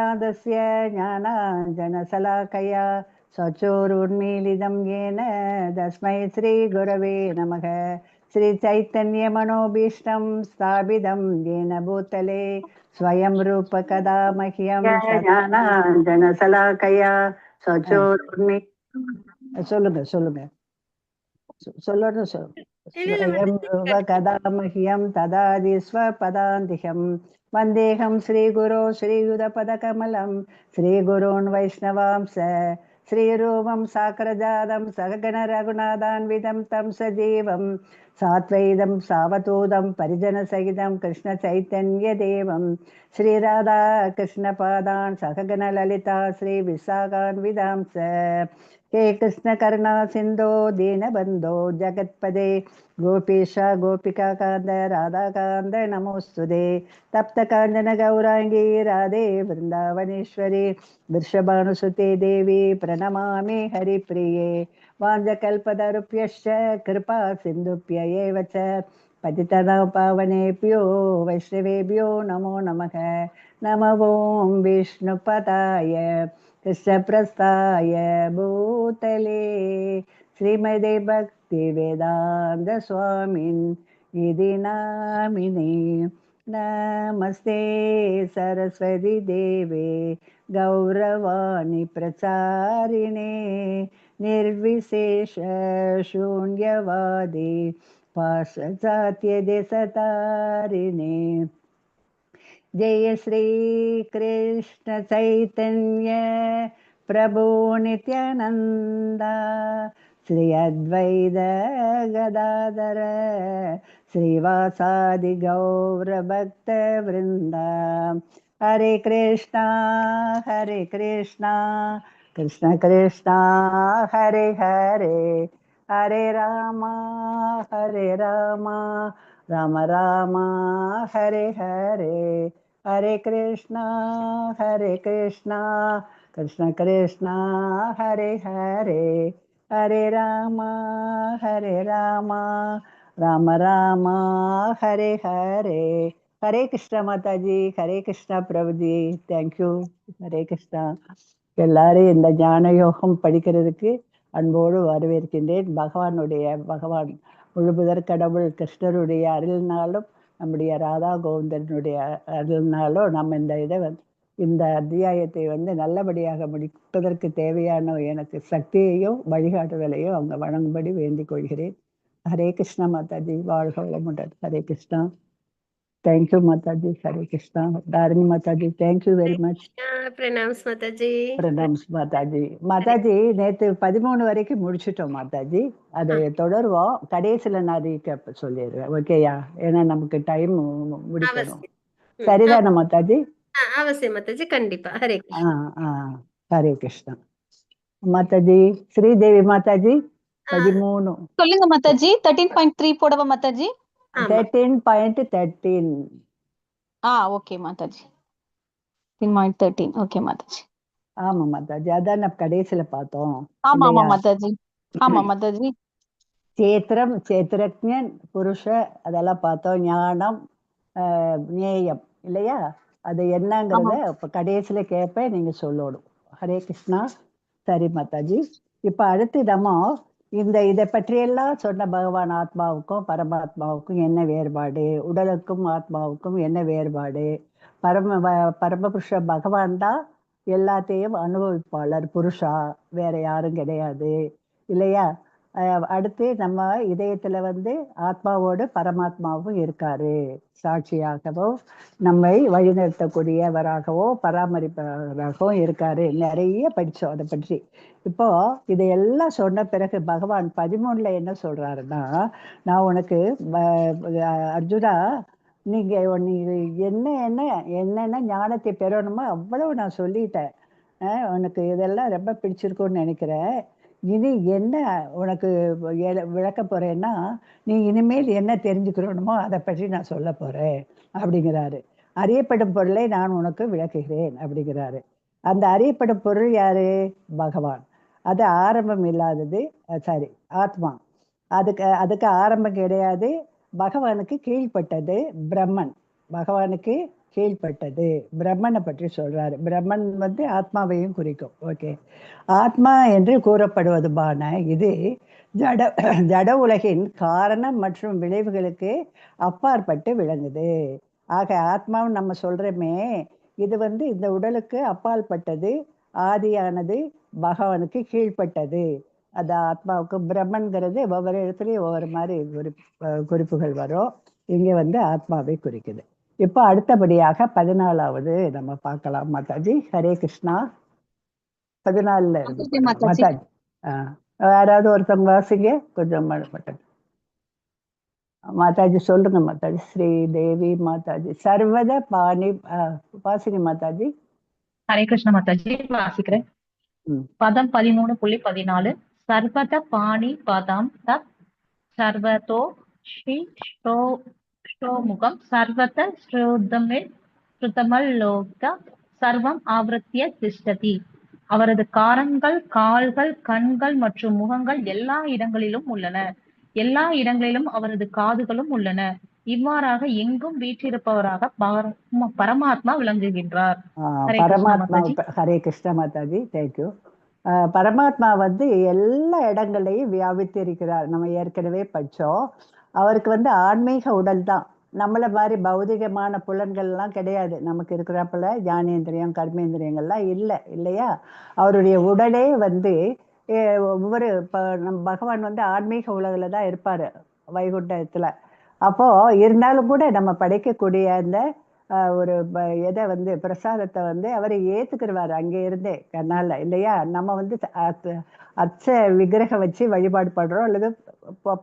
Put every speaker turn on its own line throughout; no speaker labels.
ज्ञानतिमिरादस्य ज्ञानाञ्जनशलाकया चक्षुरुन्मीलितं येन तस्मै श्रीगुरवे नमः। श्रीचैतन्यमनोभीष्टं स्थापितं येन भूतले स्वयं रूप कदा मह्यं ज्ञानाञ्जनशलाकया चक्षुरुन्मी சொல்லுங்க, சொல்லுங்க. சொல்லணும், சொல்.
இல்ல இல்ல.
स्वयं रूप कदा मह्यं ददाति स्वपदान्तिकं। वन्देऽहं श्रीगुरो श्रीयुतपदकमलं श्रीगुरून् वैष्णवांस श्रीरूपं साकरजातं सहगण रघुनाथान्वितं तं सजीवं सात्वैदं सावधूतं परिजनसहितं कृष्णचैतन्यदेवं श्रीराधा कृष्णपादान् सहगण ललिता श्रीविशाखान्वितां च। हे कृष्ण करुणा सिन्धो दीनबन्धो जगत्पदे गोपीश गोपिकाकान्त राधाकान्त नमोऽस्तुते। तप्त काञ्चन गौराङ्गी राधे वृन्दावनेश्वरी वृषभानुसुते देवी प्रणमामि हरिप्रिये। वाञ्छाकल्पतरुभ्यश्च कृपा सिन्धुभ्य एव च पतितानां पावनेभ्यो वैष्णवेभ्यो नमो नमः। नमो ॐ विष्णुपदाय कृष्णप्रस्थाय भूतले श्रीमते भक्तिवेदान्त स्वामिन् इति नामिने। नमस्ते सरस्वती देवे गौरवाणी प्रचारिणे निर्विशेष शून्यवादी पाश्चात्य देशतारिणे। जय श्री कृष्ण चैतन्य प्रभु नित्यानंदा श्री अद्वैत गदाधर श्रीवासादि गौर भक्त वृंदा। हरे कृष्णा हरे कृष्णा कृष्ण कृष्णा हरे हरे, हरे रामा हरे रामा राम रामा हरे हरे। हरे कृष्णा हरे कृष्णा कृष्ण कृष्णा हरे हरे, हरे रामा हरे Rama Ram Rama Hare Hare. Hare Krishna Mataji, Hare Krishna Prabhuji, thank you. Hare Krishna. எல்லாரும் இந்த ஞான யோகம் படிக்கிறதுக்கு அன்போடு வரவேற்கின்றேன். பகவானுடைய, பகவான் முழுமுதற் கடவுள் கிருஷ்ணருடைய அருளினாலும் நம்முடைய ராதா கோவிந்தனுடைய அருளினாலும் நம்ம இந்த இதை வந்து இந்த அத்தியாயத்தை வந்து நல்லபடியாக முடிப்பதற்கு தேவையான எனக்கு சக்தியையும் வழிகாட்டுதலையும் அவங்க வழங்கும்படி வேண்டிக் கொள்கிறேன். ஹரே கிருஷ்ணா மாதாஜி, வாழ்க வளமுடன். Hare Krishna. Thank you Mataji. Hare Krishna. Tharini Mataji, thank you very much.
Pranams Mataji.
Pranams Mataji. Mataji, நேற்று 13 வரைக்கும் முடிச்சிட்டோம் மாதாஜி. அதை தொடருவோம். கடைசியில் நான் ரீகேப் சொல்லிடுவேன், ஓகேயா? ஏன்னா நமக்கு டைம் முடிக்கணும்.
அவசியம்.
சரிதானே மாதாஜி?
அவசியம் மாதாஜி, கண்டிப்பா. ஹரே
ஆ
கிருஷ்ணா.
ஆ, ஹரே கிருஷ்ணா மாதாஜி. ஸ்ரீதேவி மாதாஜி, 13.
சொல்லுங்க மாதாஜி. 13.3 போடவா மாதாஜி?
ஆமா.
13.13.
ஆ, ஓகே மாதாஜி, 13.13, ஓகே மாதாஜி.
ஆமா மாதாஜி, அதான் நம்ம கடைசியில பார்த்தோம்.
ஆமா ஆமா.
இல்லையா?
மாதாஜி, ஆமா மாதாஜி.
சேத்திரம், சேத்திரஜன், புருஷ, அதெல்லாம் பார்த்தோம். ஞானம், ஞேயம், இல்லையா? அது என்னங்கிறத இப்ப கடைசியில கேட்பேன், நீங்க சொல்லணும். ஹரே கிருஷ்ணா. சரி மாதாஜி, இப்ப அடுத்து நம்ம இந்த இதை பற்றியெல்லாம் சொன்ன பகவான் ஆத்மாவுக்கும் பரமாத்மாவுக்கும் என்ன வேறுபாடு, உடலுக்கும் ஆத்மாவுக்கும் என்ன வேறுபாடு, பரமபுருஷ பகவான் தான் எல்லாத்தையும் அனுபவிப்பாளர், புருஷா, வேற யாரும் கிடையாது, இல்லையா? அடுத்து நம்ம இதயத்துல வந்து ஆத்மாவோடு பரமாத்மாவும் இருக்காரு, சாட்சியாகவும் நம்மை வழிநடத்தக்கூடியவராகவோ பராமரிப்பவராகவும் இருக்காரு. நிறைய படிச்சோம் அதை பற்றி. இப்போ இதையெல்லாம் சொன்ன பிறகு பகவான் 13ல என்ன சொல்றாருன்னா, நான் உனக்கு அர்ஜுனா, நீங்க நீ என்ன என்ன என்னென்ன ஞானத்தை பெறணுமோ அவ்வளவு நான் சொல்லிட்டேன். உனக்கு இதெல்லாம் ரொம்ப பிடிச்சிருக்கும்னு நினைக்கிறேன். இனி என்ன உனக்கு விளக்க போறேன்னா, நீ இனிமேல் என்ன தெரிஞ்சுக்கிறணுமோ அதை பற்றி நான் சொல்ல போறேன் அப்படிங்கிறாரு. அறியப்படும் பொருளை நான் உனக்கு விளக்குகிறேன் அப்படிங்கிறாரு. அந்த அறியப்படும் பொருள் யாரு? பகவான். அது ஆரம்பம் இல்லாதது, சாரி, ஆத்மா. அதுக்கு அதுக்கு ஆரம்பம் கிடையாது. பகவானுக்கு கீழ்ப்பட்டது பிரம்மன். பகவானுக்கு கீழ்ப்பட்டது. பிரம்மனை பற்றி சொல்றாரு. பிரம்மன் வந்து ஆத்மாவையும் குறிக்கும். ஓகே, ஆத்மா என்று கூறப்படுவதுமான இது ஜட ஜட உலகின் காரணம் மற்றும் விளைவுகளுக்கு அப்பாற்பட்டு விளங்குது. ஆக ஆத்மாவும் நம்ம சொல்றோமே, இது வந்து இந்த உடலுக்கு அப்பாற்பட்டது, ஆதியானது, பகவானுக்கு கீழ்ப்பட்டது. அது ஆத்மாவுக்கு பிரம்மன்கிறது ஒவ்வொரு இடத்துலையும் ஒவ்வொரு மாதிரி குறிப்புகள் வரும். இங்கே வந்து ஆத்மாவை குறிக்குது. இப்போ அடுத்தபடியாக 14வது நம்ம பார்க்கலாம் மாதாஜி. ஹரே கிருஷ்ணா. 14ல இருந்து
ஓகே மாதாஜி.
மாதாஜி. யாராவது ஒருத்தவங்க வாசிங்க கொஞ்சம். மட்டும் மாதாஜி சொல்லுங்க மாதாஜி. ஸ்ரீ தேவி மாதாஜி, சர்வத பாணி, வாசிங்க மாதாஜி.
ஹரே கிருஷ்ண மாதாஜி, வாசிக்கிறேன். பதம் 13.14. சர்வத பாணி பதம் தத் சர்வதோ ஸ்ரீ ஸ்ரோ முகம் சர்வத ஸ்ருதமில் ஸ்ருதமல் லோக சர்வம் ஆவருத்ய திஷ்டதி. அவரது காரங்கள், கால்கள், கண்கள் மற்றும் முகங்கள் எல்லா இடங்களிலும் உள்ளன. எல்லா இடங்களிலும் அவரது காதுகளும் உள்ளன. இவ்வாறாக எங்கும் வீற்றிருப்பவராக பரமாத்மா விளங்குகின்றார். ஹரே கிருஷ்ணா
பரமாத்மா
மாதாஜி.
Hare Krishna Mataji, thank you. பரமாத்மா வந்து எல்லா இடங்களையும் வியாபித்து இருக்கிறார். நம்ம ஏற்கனவே படிச்சோம். அவருக்கு வந்து ஆன்மீக உடல் தான். நம்மளை மாதிரி பௌதிகமான புலன்கள்லாம் கிடையாது. நமக்கு இருக்கிறப்பல ஞானேந்திரியம் கர்மேந்திரியங்கள்லாம் இல்லை இல்லையா? அவருடைய உடலே வந்து ஒவ்வொரு இப்போ நம் பகவான் வந்து ஆன்மீக உலகில் தான் இருப்பார், வைகுண்டத்தில். அப்போ இருந்தாலும் கூட நம்ம படைக்கக்கூடிய அந்த ஒரு எதை வந்து பிரசாதத்தை வந்து அவர் ஏத்துக்கிடுவார் அங்கே இருந்தே கண்ணால இல்லையா? நம்ம வந்து அச்ச விக்கிரகம் வச்சு வழிபாடு பண்றோம், அல்லது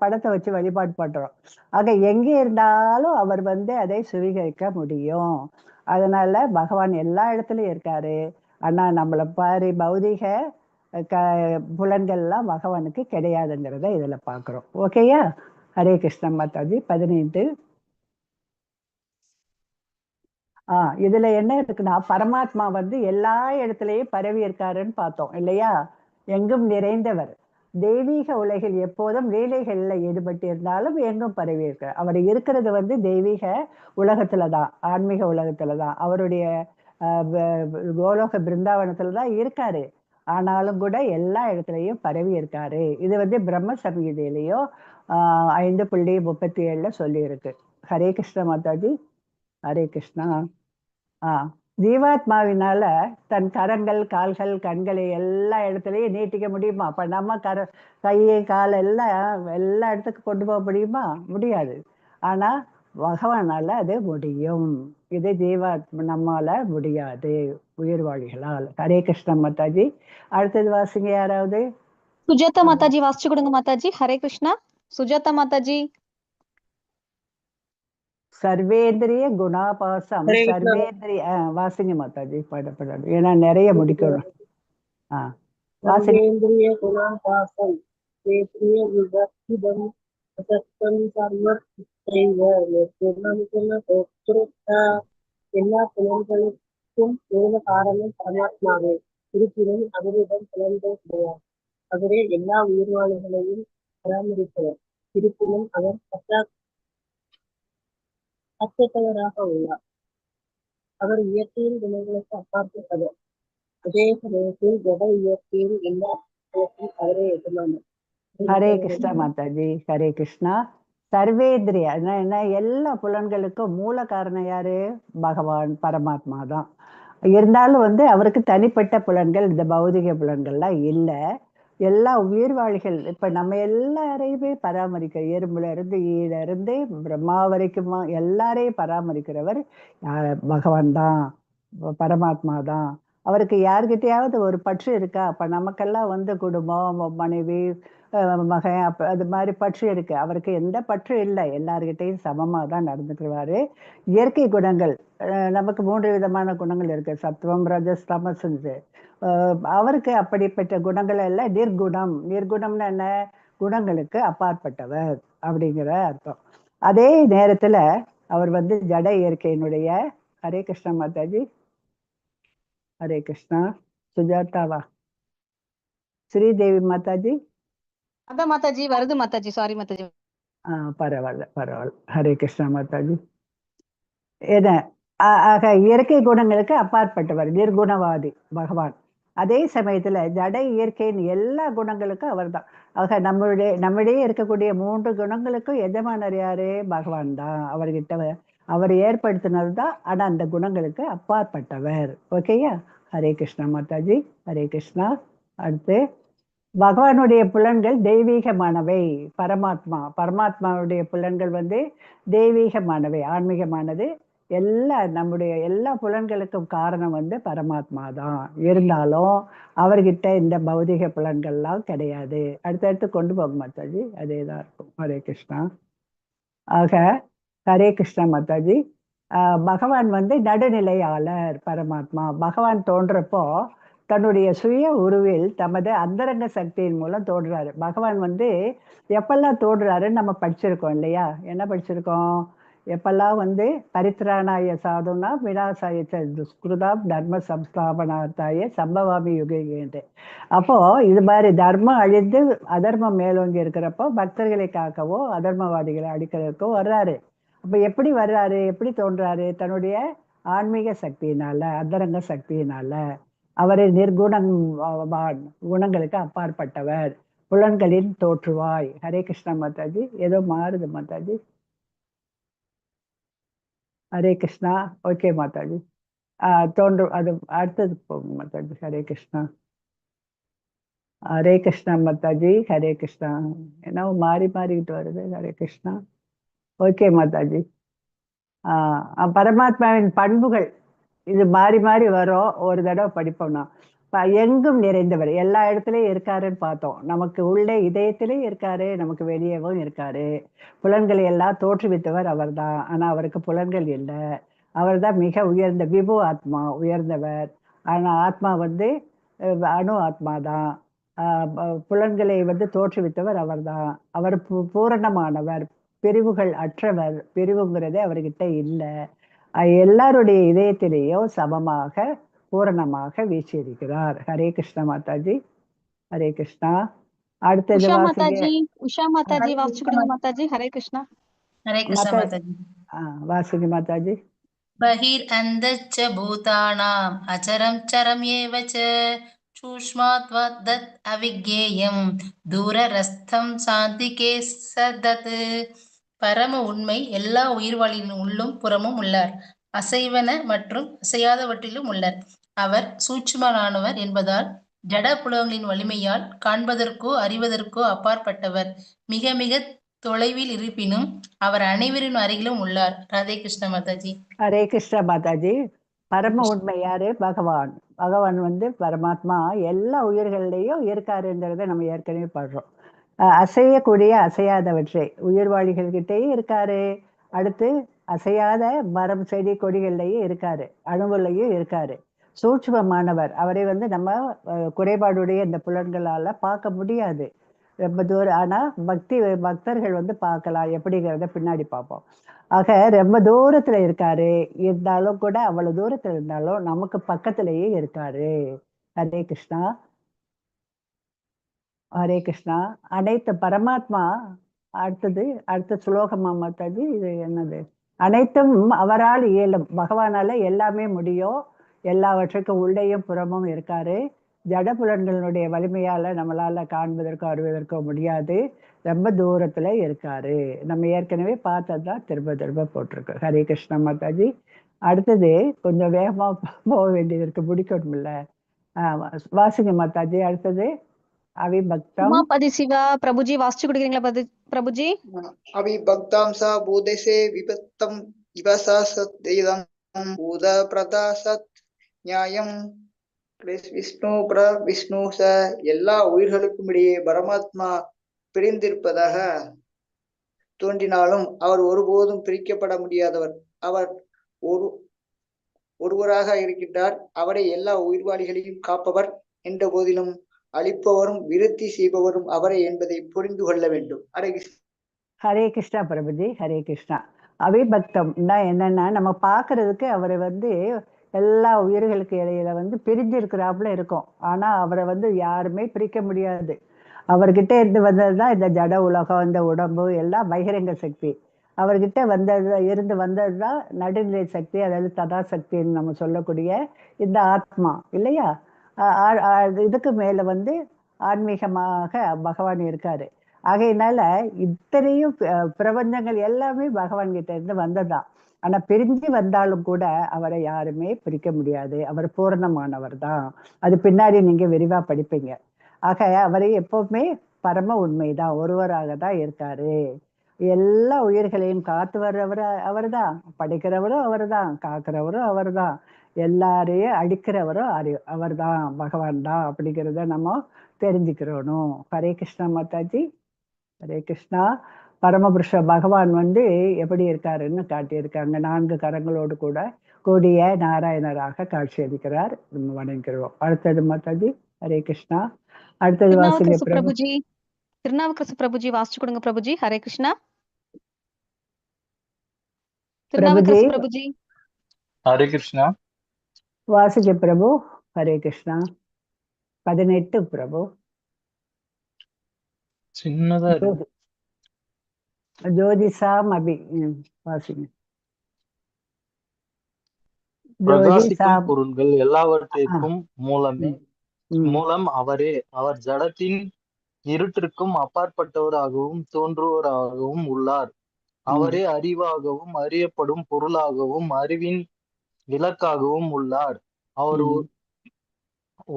படத்தை வச்சு வழிபாடு பண்றோம். ஆக எங்கே இருந்தாலும் அவர் வந்து அதை சுவீகரிக்க முடியும். அதனால பகவான் எல்லா இடத்துலயும் இருக்காரு. ஆனா நம்மளை பாரு பௌதிக புலன்கள்லாம் பகவானுக்கு கிடையாதுங்கிறத இதுல பாக்குறோம். ஓகேயா? ஹரே கிருஷ்ண மாதாஜி. 15. இதுல என்ன இருக்குன்னா, பரமாத்மா வந்து எல்லா இடத்துலயும் பரவி இருக்காருன்னு பார்த்தோம் இல்லையா? எங்கும் நிறைந்தவர். தெய்வீக உலகில் எப்போதும் லீலைகள்ல ஈடுபட்டு இருந்தாலும் எங்கும் பரவி இருக்கார். அவர் இருக்கிறது வந்து தெய்வீக உலகத்துலதான், ஆன்மீக உலகத்துலதான், அவருடைய கோலோக பிருந்தாவனத்துலதான் இருக்காரு. ஆனாலும் கூட எல்லா இடத்துலயும் பரவி இருக்காரு. இது வந்து பிரம்ம சம்ஹிதையிலையும் 5.37 சொல்லி இருக்கு. ஹரே கிருஷ்ண மாதாஜி. ஹரே கிருஷ்ணா. ஜீவாத்மாவினால தன் கரங்கள், கால்கள், கண்களை எல்லா இடத்துலையும் நீட்டிக்க முடியுமா? அப்ப நம்ம கையை கால் எல்லாம் எல்லா இடத்துக்கும் கொண்டு போக முடியுமா? முடியாது. ஆனா பகவானால அது முடியும். இது ஜீவாத்மா நம்மால முடியாது, உயிர்வாளிகளால். ஹரே கிருஷ்ண மாதாஜி. அடுத்தது வாசிங்க யாராவது.
சுஜாதா மாதாஜி வாசிச்சு கொடுங்க மாதாஜி. ஹரே கிருஷ்ணா சுஜாதா மாதாஜி.
சர்வேந்திரிய குணாபாசம்.
ஹரே கிருஷ்ணா.
சர்வேந்திரிய வாசிங்க மாதாஜி. படப்படாது, ஏன்னா நிறைய முடிக்கணும். வாசிங்க.
சர்வேந்திரிய குணாபாசம் சேத்ரிய விவர்த்திதம் அசக்தம் சர்வத்தைவ நிர்குணம் குண. எல்லா புலன்களுக்கும் மூல காரணம் பரமாத்மாவே. இருப்பினும் அவரிடம் புலன்கள் கிடையாது. அவரே எல்லா உயிர்வாளிகளையும் பராமரிப்பவர். இருப்பினும் அவர் பற்றற்றவராக உள்ளார். அவர் இயற்கையின் குணங்களுக்கு அப்பாற்பட்டவர். அதே சமயத்தில் ஜட இயற்கையின் எல்லா அவரே எஜமானர்.
ஹரே கிருஷ்ணா மாதாஜி. ஹரே கிருஷ்ணா. சர்வேந்திரிய என்ன? எல்லா புலன்களுக்கும் மூல காரணம் யாரு? பகவான் பரமாத்மா தான். இருந்தாலும் வந்து அவருக்கு தனிப்பட்ட புலன்கள், இந்த பௌதிக புலன்கள்லாம் இல்லை. எல்லா உயிர்வாளிகள் இப்ப நம்ம எல்லாரையுமே பராமரிக்கிற, எறும்புல இருந்து ஈழ இருந்து பிரம்மா வரைக்கும் எல்லாரையும் பராமரிக்கிறவர் பகவான் தான், பரமாத்மா தான். அவருக்கு யார்கிட்டயாவது ஒரு பற்று இருக்கா? அப்ப நமக்கெல்லாம் வந்து குடும்பம், மனைவி, மகன், அப்ப அது மாதிரி பற்று இருக்கு. அவருக்கு எந்த பற்று இல்லை, எல்லார்கிட்டையும் சமமாக தான் நடந்துக்குவாரு. இயற்கை குணங்கள், நமக்கு 3 விதமான குணங்கள் இருக்கு, சத்துவம், ரஜஸ், தமசுன்னு. அவருக்கு அப்படிப்பட்ட குணங்கள் எல்லாம் நிர்குணம். நிர்குணம்னு என்ன? குணங்களுக்கு அப்பாற்பட்டவர் அப்படிங்கிற அர்த்தம். அதே நேரத்துல அவர் வந்து ஜட இயற்கையினுடைய. ஹரே கிருஷ்ணா மாதாஜி. ஹரே கிருஷ்ணா. சுஜாதாவா? ஸ்ரீதேவி மாதாஜி.
அதான் மாதாஜி வருது மாதாஜி, சாரி மாதாஜி.
பரவாயில்ல பரவாயில்ல. ஹரே கிருஷ்ணா மாதாஜி. என்ன ஆக இயற்கை குணங்களுக்கு அப்பாற்பட்டவர், நிர்குணவாதி பகவான். அதே சமயத்துல ஜட இயற்கையின் எல்லா குணங்களுக்கும் அவர்தான். ஆக நம்மிடையே இருக்கக்கூடிய 3 குணங்களுக்கும் எஜமானர் யாரு? பகவான் தான். அவர்கிட்ட அவர் ஏற்படுத்தினது தான். ஆனா அந்த குணங்களுக்கு அப்பாற்பட்டவர். ஓகேயா? ஹரே கிருஷ்ணா மாதாஜி. ஹரே கிருஷ்ணா. அடுத்து பகவானுடைய புலன்கள் தெய்வீகமானவை. பரமாத்மாவுடைய புலன்கள் வந்து தெய்வீகமானவை, ஆன்மீகமானது. எல்லா நம்முடைய எல்லா புலன்களுக்கும் காரணம் வந்து பரமாத்மா தான். இருந்தாலும் அவர்கிட்ட இந்த பௌதிக புலன்கள்லாம் கிடையாது. அடுத்தடுத்து கொண்டு போக மாதாஜி, அதே தான் இருக்கும். ஹரே கிருஷ்ணா. ஆக ஹரே கிருஷ்ணா மாதாஜி. பகவான் வந்து நடுநிலையாளர் பரமாத்மா. பகவான் தோன்றப்போ தன்னுடைய சுய உருவில் தமது அந்தரங்க சக்தியின் மூலம் தோன்றாரு. பகவான் வந்து எப்பெல்லாம் தோன்றாருன்னு நம்ம படிச்சிருக்கோம் இல்லையா? என்ன படிச்சிருக்கோம்? எப்பெல்லாம் வந்து பரித்ராணாய சாதுனா விநாசாய துஷ்கிருதாம் தர்ம சம்ஸ்தாபனார்த்தாய சம்பவாமி யுகேன்ட்டு. அப்போ இது மாதிரி தர்மம் அழிந்து அதர்மம் மேலோங்கி இருக்கிறப்போ பக்தர்களை காக்கவோ அதர்மவாதிகளை அழிக்கிறதுக்கோ வர்றாரு. அப்ப எப்படி வர்றாரு? எப்படி தோன்றாரு? தன்னுடைய ஆன்மீக சக்தியினால, அந்தரங்க சக்தியினால. அவரை நிர்குணம் குணங்களுக்கு அப்பாற்பட்டவர், புலன்களின் தோற்றுவாய். ஹரே கிருஷ்ணா மாதாஜி. ஏதோ மாறுது மாதாஜி. ஹரே கிருஷ்ணா. ஓகே மாதாஜி. தோன்றும் அது அடுத்தது போகும் மாதாஜி. ஹரே கிருஷ்ணா. ஹரே கிருஷ்ணா மாதாஜி. ஹரே கிருஷ்ணா. என்ன மாறி மாறிக்கிட்டு வருது. ஹரே கிருஷ்ணா. ஓகே மாதாஜி. பரமாத்மாவின் பண்புகள் இது மாறி மாறி வரும். ஒரு தடவை படிப்போம்னா எங்கும் நிறைந்தவர், எல்லா இடத்துலயும் இருக்காருன்னு பார்த்தோம். நமக்கு உள்ளே இதயத்திலேயும் இருக்காரு, நமக்கு வெளியேவும் இருக்காரு. புலன்களை எல்லாம் தோற்றுவித்தவர் அவர்தான். ஆனா அவருக்கு புலன்கள் இல்லை. அவர் தான் மிக உயர்ந்த விபு ஆத்மா, உயர்ந்தவர். ஆனா ஆத்மா வந்து அணு ஆத்மா தான். புலன்களை வந்து தோற்றுவித்தவர் அவர்தான். அவர் பூரணமானவர், பிரிவுகள் அற்றவர். பிரிவுங்கிறதே அவர்கிட்ட இல்லை. எல்லாருடைய இதயத்திலேயும் சமமாக பூரணமாக வீற்றிருக்கிறார். ஹரே கிருஷ்ணா மாதாஜி. ஹரே கிருஷ்ணா. அடுத்தது
உஷா
வாசிங்க.
மாதாஜி. உஷா மாதாஜி வாசிச்சு கொடுங்க மாதாஜி. ஹரே கிருஷ்ணா.
ஹரே கிருஷ்ணா
மாதா
மாதாஜி.
வாசிங்க மாதாஜி.
பகிர் அந்தச்ச பூதானாம் அச்சரம் சரம் ஏவ ச சூஷ்மாத்வாத் தத் அவிக்ஞேயம் தூரரஸ்தம் சாந்திகே சதத். பரம உண்மை எல்லா உயிர்வாழியின் உள்ளும் புறமும் உள்ளார். அசைவன மற்றும் அசையாதவற்றிலும் உள்ளார். அவர் சூட்சுமமானவர் என்பதால் ஜட புலன்களின் வலிமையால் காண்பதற்கோ அறிவதற்கோ அப்பாற்பட்டவர். மிக மிக தொலைவில் இருப்பினும் அவர் அனைவரின் அருகிலும் உள்ளார். ராதே கிருஷ்ண மாதாஜி.
ஹரே கிருஷ்ணா மாதாஜி. பரம உண்மை யாரு? பகவான். பகவான் வந்து பரமாத்மா எல்லா உயிர்கள்லையும் இருக்காருங்கிறத நம்ம ஏற்கனவே பாடுறோம். அசையக்கூடிய அசையாதவற்றை உயிர்வாழிகள்கிட்டயும் இருக்காரு. அடுத்து அசையாத மரம் செடி கொடிகள்லையும் இருக்காரு, அணுவுலையும் இருக்காரு. சூட்சுமமானவர். அவரை வந்து நம்ம குறைபாடுடைய இந்த புலன்களால பார்க்க முடியாது, ரொம்ப தூரம். ஆனா பக்தர்கள் வந்து பார்க்கலாம், எப்படிங்கிறத பின்னாடி பார்ப்போம். ஆக ரொம்ப தூரத்துல இருக்காரு, இருந்தாலும் கூட அவ்வளவு தூரத்துல இருந்தாலும் நமக்கு பக்கத்திலேயே இருக்காரு. ஹரே கிருஷ்ணா. ஹரே கிருஷ்ணா. அனைத்து பரமாத்மா. அடுத்தது அடுத்த ஸ்லோகமா மாதாஜி? இது என்னது? அனைத்தும் அவரால் இயலும். பகவானால எல்லாமே முடியும். எல்லாவற்றுக்கும் உள்ளேயும் புறமும் இருக்காரு. ஜட புலன்களுடைய வலிமையால நம்மளால காண்பதற்கோ அறிவதற்கோ முடியாது. ரொம்ப தூரத்துல இருக்காரு. நம்ம ஏற்கனவே பார்த்ததுதான் திரும்ப திரும்ப போட்டிருக்கு. ஹரே கிருஷ்ணா மாதாஜி. அடுத்தது கொஞ்சம் வேகமா போக வேண்டியது இருக்கு, முடிக்கணும்ல. வாசிங்க மாதாஜி. அடுத்தது அவிபக்தம்.
உமாபதி சிவா பிரபுஜி வாசிச்சு கொடுக்குறீங்களா பிரபுஜி?
அவிபக்தாம் சா பூதேசே விபத்தம் இவசா சத் பூத பிரதா சத் நியாயம் விஷ்ணு பிர விஷ்ணு ச. எல்லா உயிர்களுக்கும் இடையே பரமாத்மா பிரிந்திருப்பதாக தோன்றினாலும் அவர் ஒருபோதும் பிரிக்கப்பட முடியாதவர். அவர் ஒருவராக இருக்கின்றார். அவரை எல்லா உயிர்வாளிகளையும் காப்பவர் என்ற போதிலும் அழிப்பவரும் விருத்தி செய்பவரும் அவரே என்பதை புரிந்து கொள்ள வேண்டும். ஹரே கிருஷ்ணா.
ஹரே கிருஷ்ணா பிரபுஜி. ஹரே கிருஷ்ணா. அவிபக்தம்னா என்னன்னா, நம்ம பாக்குறதுக்கு அவரை வந்து எல்லா உயிர்களுக்கு இடையில வந்து பிரிஞ்சிருக்கிறாப்புல இருக்கும். ஆனா அவரை வந்து யாருமே பிரிக்க முடியாது. அவர்கிட்ட இருந்து வந்ததுதான் இந்த ஜட உலகம், இந்த உடம்பு எல்லாம் பகிரங்க சக்தி. அவர்கிட்ட வந்தது இருந்து வந்தது தான் நடுநிலை சக்தி, அதாவது ததாசக்தின்னு நம்ம சொல்லக்கூடிய இந்த ஆத்மா இல்லையா? இதுக்கு மேல வந்து ஆன்மீகமாக பகவான் இருக்காரு. ஆகையினால இத்தனையும் பிரபஞ்சங்கள் எல்லாமே பகவான் கிட்ட இருந்து வந்ததுதான். ஆனா பிரிஞ்சு வந்தாலும் கூட அவரை யாருமே பிரிக்க முடியாது. அவர் பூரணமானவர் தான். அது பின்னாடி நீங்க விரிவா படிப்பீங்க. ஆக அவரை எப்பவுமே பரம உண்மைதான், ஒருவராக தான் இருக்காரு. எல்லா உயிர்களையும் காத்து வர்றவர் அவர்தான், படைக்கிறவரும் அவர்தான், காக்கிறவரும் அவர்தான், எல்லாரையும் அழிக்கிறவரும் அவர்தான், பகவான் தான் அப்படிங்கிறத நம்ம தெரிஞ்சுக்கிறோணும். ஹரே கிருஷ்ணா மாதாஜி. ஹரே கிருஷ்ணா. பரமபுருஷ பகவான் வந்து எப்படி இருக்காருன்னு காட்டியிருக்காங்க. 4 கரங்களோடு கூட கூடிய நாராயணராக காட்சியளிக்கிறார். நம்ம வணங்குகிறோம். அடுத்தது மாதாஜி. ஹரே கிருஷ்ணா. அடுத்தது வாசிங்க
திருநாவுக்கரசு
பிரபு.
பிரபுஜி, திருநாவுக்கரசு பிரபுஜி வாசிச்சு கொடுங்க பிரபுஜி. ஹரே கிருஷ்ணா.
பிரபுஜி.
திருநாவுக்கரசு பிரபுஜி.
ஹரே கிருஷ்ணா.
வாசிங்க பிரபு. ஹரே கிருஷ்ணா. 18 பிரபு.
சின்னதா இருக்கு.
ஜோதிஷாம் அபி. வாசிங்க.
பிரகாசிக்கும்
ஜோதிஷாம்
பொருள்கள் எல்லாவற்றிற்கும் மூலமே மூலம் அவரே. அவர் ஜடத்தின் இருட்டிற்கும் அப்பாற்பட்டவராகவும் தோன்றுவராகவும் உள்ளார். அவரே அறிவாகவும் அறியப்படும் பொருளாகவும் அறிவின் இலக்காகவும் உள்ளார். அவர்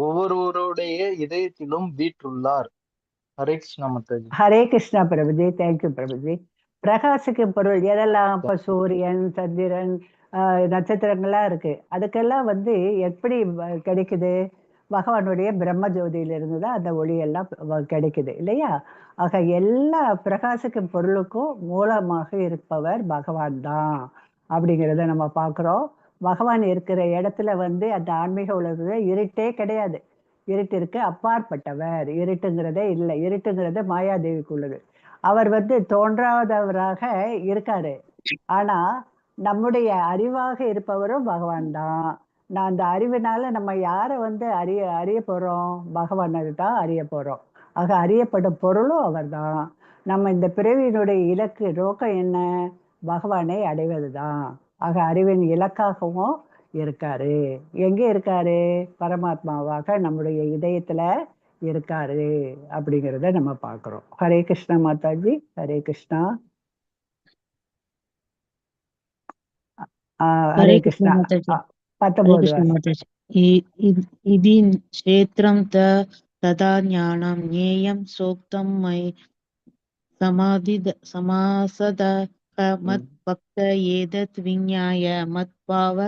ஒவ்வொருவருடைய இதயத்திலும் வீற்றுள்ளார். Hare Krishna Mataji.
Hare Krishna Prabhuji. Thank you Prabhuji. பிரகாசிக்கும் பொருள் எதெல்லாம்? இப்ப சூரியன், சந்திரன், நட்சத்திரங்கள்லாம் இருக்கு. அதுக்கெல்லாம் வந்து எப்படி கிடைக்குது? பகவானுடைய பிரம்ம ஜோதியிலிருந்து தான் அந்த ஒளியெல்லாம் கிடைக்குது இல்லையா? ஆக எல்லா பிரகாசிக்கும் பொருளுக்கும் மூலமாக இருப்பவர் பகவான் தான் அப்படிங்கிறத நம்ம பார்க்குறோம். பகவான் இருக்கிற இடத்துல வந்து அந்த ஆன்மீக உலகத்துல இருட்டே கிடையாது. இருட்டிற்கு அப்பாற்பட்டவர். இருட்டுங்கிறதே இல்லை. இருட்டுங்கிறது மாயாதேவிக்கு உள்ளது. அவர் வந்து தோன்றாதவராக இருக்காரு. ஆனா நம்முடைய அறிவாக இருப்பவரும் பகவான் தான். நான் அந்த அறிவினால நம்ம யாரை வந்து அறிய அறிய போறோம்? பகவானை தான் அறிய போறோம். ஆக அறியப்படும் பொருளும் அவர் தான். நம்ம இந்த பிறவியினுடைய இலக்கு நோக்கம் என்ன? பகவானை அடைவது தான். ஆக அறிவின் இலக்காகவும் இருக்காரு. எங்கே இருக்காரு? பரமாத்மாவாக நம்முடைய இதயத்துல இருக்காரு அப்படிங்கிறத நம்ம பார்க்கிறோம். ஹரே கிருஷ்ணா மாதாஜி. ஹரே கிருஷ்ணா. ஹரே
ஹரே கிருஷ்ணா
கிருஷ்ணா.
மாதாஜி. ஹரே
19
கிருஷ்ணா
வாசி.
மாதாஜி. இதி க்ஷேத்ரம் ததா ஞானம் ஞேயம் சோக்தம் my சமாதி சமாசத மத் பக்த ஏதத் விஞ்ஞாய மத் பாவ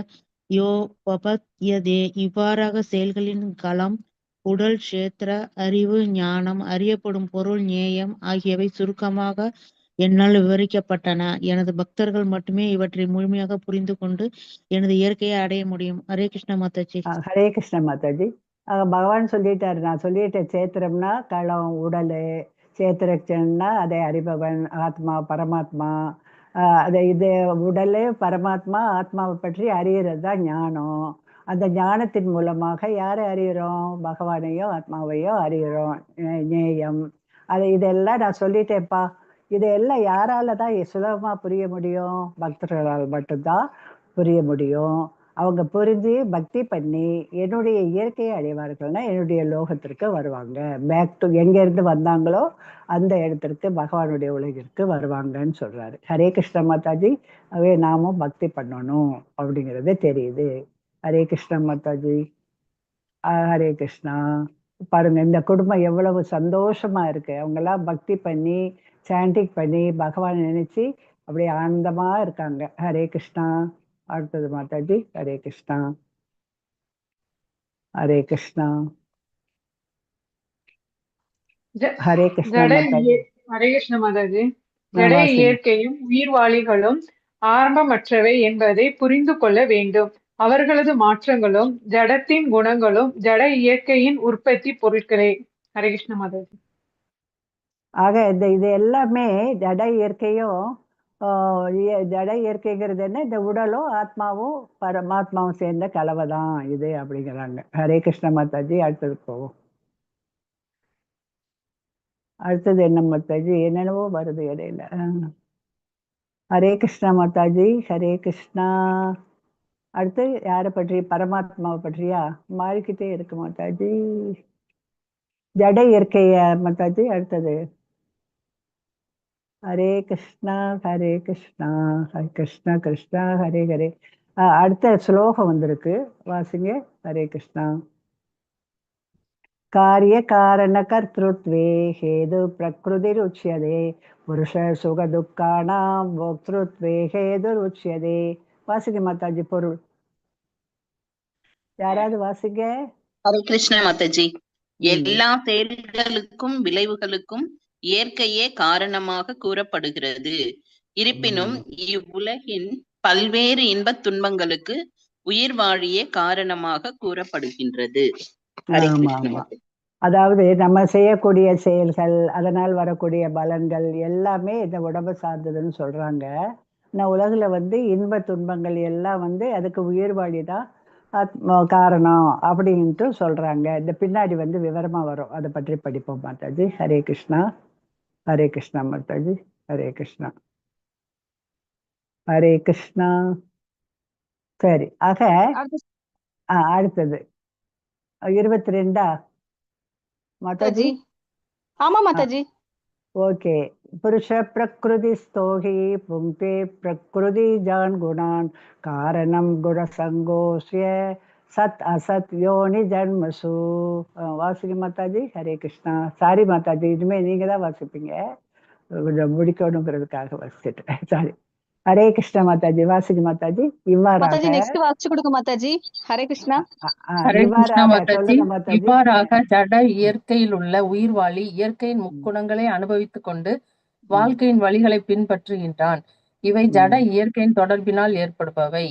யோ பபத்யதே. இவ்வாறாக செயல்களின் களம், உடல், க்ஷேத்திர, அறிவு, ஞானம், அறியப்படும் பொருள், ஞேயம் ஆகியவை சுருக்கமாக என்னால் விவரிக்கப்பட்டன. எனது பக்தர்கள் மட்டுமே இவற்றை முழுமையாக புரிந்து கொண்டு எனது இயற்கையை அடைய முடியும். ஹரே கிருஷ்ணா மாதாஜி.
ஹரே கிருஷ்ண மாதாஜி. பகவான் சொல்லிட்டாரு, நான் சொல்லிட்டேன். சேத்திரம்னா களம், உடலு, சேத்திரச்சன்னா அதை அறிபவன் ஆத்மா, பரமாத்மா. அதை இது உடலே பரமாத்மா ஆத்மாவை பற்றி அறியறது தான் ஞானம். அந்த ஞானத்தின் மூலமாக யாரை அறிகிறோம்? பகவானையோ ஆத்மாவையோ அறிகிறோம். ஞேயம். அதை இதெல்லாம் நான் சொல்லிட்டேன்ப்பா. இதெல்லாம் யாரால தான் சுலபமா புரிய முடியும்? பக்தர்களால் மட்டும்தான் புரிய முடியும். அவங்க புரிஞ்சு பக்தி பண்ணி என்னுடைய இயற்கையை அடைவார்கள்னா என்னுடைய லோகத்திற்கு வருவாங்க. பேக் டு எங்கேருந்து வந்தாங்களோ அந்த இடத்திற்கு, பகவானுடைய உலகிற்கு வருவாங்கன்னு சொல்றாரு. ஹரே கிருஷ்ண மாதாஜி. அவே நாமும் பக்தி பண்ணணும் அப்படிங்கிறது தெரியுது. ஹரே கிருஷ்ண மாதாஜி. ஹரே கிருஷ்ணா. பாருங்க, இந்த குடும்பம் எவ்வளவு சந்தோஷமா இருக்கு. அவங்கெல்லாம் பக்தி பண்ணி சாண்டிங் பண்ணி பகவான் நினைச்சு அப்படியே ஆனந்தமா இருக்காங்க. ஹரே கிருஷ்ணா. அடுத்தது மாதாஜி. ஹரே கிருஷ்ணா. ஹரே கிருஷ்ணா. ஹரே கிருஷ்ணா
ஜட
மாதாஜி.
ஹரே கிருஷ்ண மாதாஜி. ஜட
வாசிங்க.
இயற்கையும் உயிர்வாளிகளும் ஆரம்பமற்றவை என்பதை புரிந்து கொள்ள வேண்டும். அவர்களது மாற்றங்களும் ஜடத்தின் குணங்களும் ஜட இயற்கையின் உற்பத்தி பொருட்களே. ஹரே கிருஷ்ண மாதாஜி.
ஆக இந்த இது எல்லாமே ஜட இயற்கையும் ஜட இயற்கைங்கிறது என்ன? இந்த உடலும் ஆத்மாவும் பரமாத்மாவும் சேர்ந்த கலவை தான் இது அப்படிங்கிறாங்க. ஹரே கிருஷ்ண மாதாஜி. அடுத்தது போவோம். அடுத்தது என்ன மாதாஜி? என்னென்னவோ வருது இடையில. ஹரே கிருஷ்ணா மாதாஜி. ஹரே கிருஷ்ணா. அடுத்து யாரை பற்றி? பரமாத்மாவை பற்றியா? மாறிக்கிட்டே இருக்கு மாதாஜி. ஜட இயற்கைய மாதாஜி அடுத்தது. ஹரே கிருஷ்ணா ஹரே கிருஷ்ணா ஹரே கிருஷ்ணா கிருஷ்ணா ஹரே ஹரே. அடுத்த ஸ்லோகம் வந்திருக்கு, வாசிங்க. ஹரே கிருஷ்ணா. காரிய காரண கர்த்திருத்வே ஹேது பிரகிருதிருச்சியதே புருஷ சுக துக்கானாம் போக்திருத்வே ஹேதுருச்சியதே. வாசிங்க மாதாஜி. பொருள் யாராவது வாசிங்க.
ஹரே கிருஷ்ணா மாதாஜி. எல்லா செயல்களுக்கும் விளைவுகளுக்கும் இயற்கையே காரணமாக கூறப்படுகிறது. இருப்பினும் இவ்வுலகின் பல்வேறு இன்பத் துன்பங்களுக்கு உயிர் வாழியே காரணமாக கூறப்படுகின்றது. ஹரே
ஆமா
கிருஷ்ண
ஆமா.
மாதாஜி.
அதாவது நம்ம செய்யக்கூடிய செயல்கள், அதனால் வரக்கூடிய பலன்கள் எல்லாமே இந்த உடம்பை சார்ந்ததுன்னு சொல்றாங்க. நான் உலகுல வந்து இன்ப துன்பங்கள் எல்லாம் வந்து அதுக்கு உயிர் வாழிதான் காரணம் அப்படின்ட்டு சொல்றாங்க. இந்த பின்னாடி வந்து விவரமா வரும், அதை பற்றி படிப்போம் மாதாஜி. ஹரே கிருஷ்ணா. ஹரே கிருஷ்ணா மாதாஜி. ஹரே கிருஷ்ணா. ஹரே கிருஷ்ணா. சரி, ஆக அடுத்தது 22 மாதாஜி.
மாதாஜி. ஆமா மாதாஜி.
ஓகே. புருஷ பிரகிருதி ஸ்தோகி புங்கே பிரகிருதி ஜான் குணான் காரணம் குணசங்கோஸ்ய சத் அசத் யோனி ஜன்மசு. வாசிங்க மாதாஜி. ஹரே கிருஷ்ணா. சாரி மாதாஜி, இனிமே நீங்க தான் வாசிப்பீங்க, கொஞ்சம் முடிக்கணுங்கிறதுக்காக வாசிச்சிட்டேன், சாரி. ஹரே கிருஷ்ணா மாதாஜி. வாசிங்க மாதாஜி. இவ்வாறாக
மாதாஜி நெக்ஸ்ட் வாசிச்சு கொடுங்க மாதாஜி. ஹரே கிருஷ்ணா.
ஹரே கிருஷ்ணா
இவ்வாறாக
மாதாஜி.
சொல்லுங்க மாதாஜி.
இவ்வாறாக ஜட இயற்கையில் உள்ள உயிர்வாழி இயற்கையின் முக்குணங்களை அனுபவித்துக் கொண்டு வாழ்க்கையின் வழிகளை பின்பற்றுகின்றான். இவை ஜட இயற்கையின் தொடர்பினால் ஏற்படுபவை.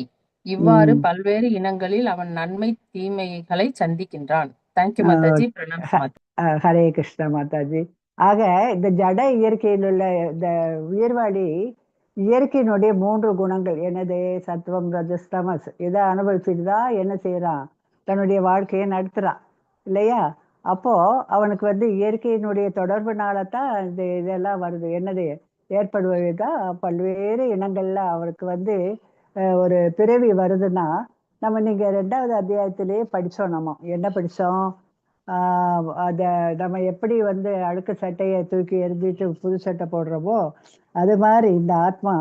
இவ்வாறு பல்வேறு இனங்களில் அவன் நன்மை தீமைகளை சந்திக்கின்றான். Thank you Mataji. Pranams Mataji.
Hare Krishna Mataji. ஆக இந்த ஜட இயற்கையில் உள்ள இந்த உயிர்வாளி இயற்கையினுடைய 3 குணங்கள் என்னது? சத்துவம், ரஜஸ், தமஸ், இதை அனுபவிச்சுட்டு தான் என்ன செய்யறான்? தன்னுடைய வாழ்க்கையை நடத்துறான் இல்லையா? அப்போ அவனுக்கு வந்து இயற்கையினுடைய தொடர்புனால தான் இந்த இதெல்லாம் வருது. என்னது ஏற்படுவது தான் பல்வேறு இனங்கள்ல அவருக்கு வந்து ஒரு பிறவி வருதுன்னா, நம்ம நீங்க 2வது அத்தியாயத்திலேயே படிச்சோம். நம்ம என்ன படிச்சோம்? அத நம்ம எப்படி வந்து அழுக்கு சட்டையை தூக்கி எறிஞ்சிட்டு புது சட்டை போடுறோமோ அது மாதிரி இந்த ஆத்மா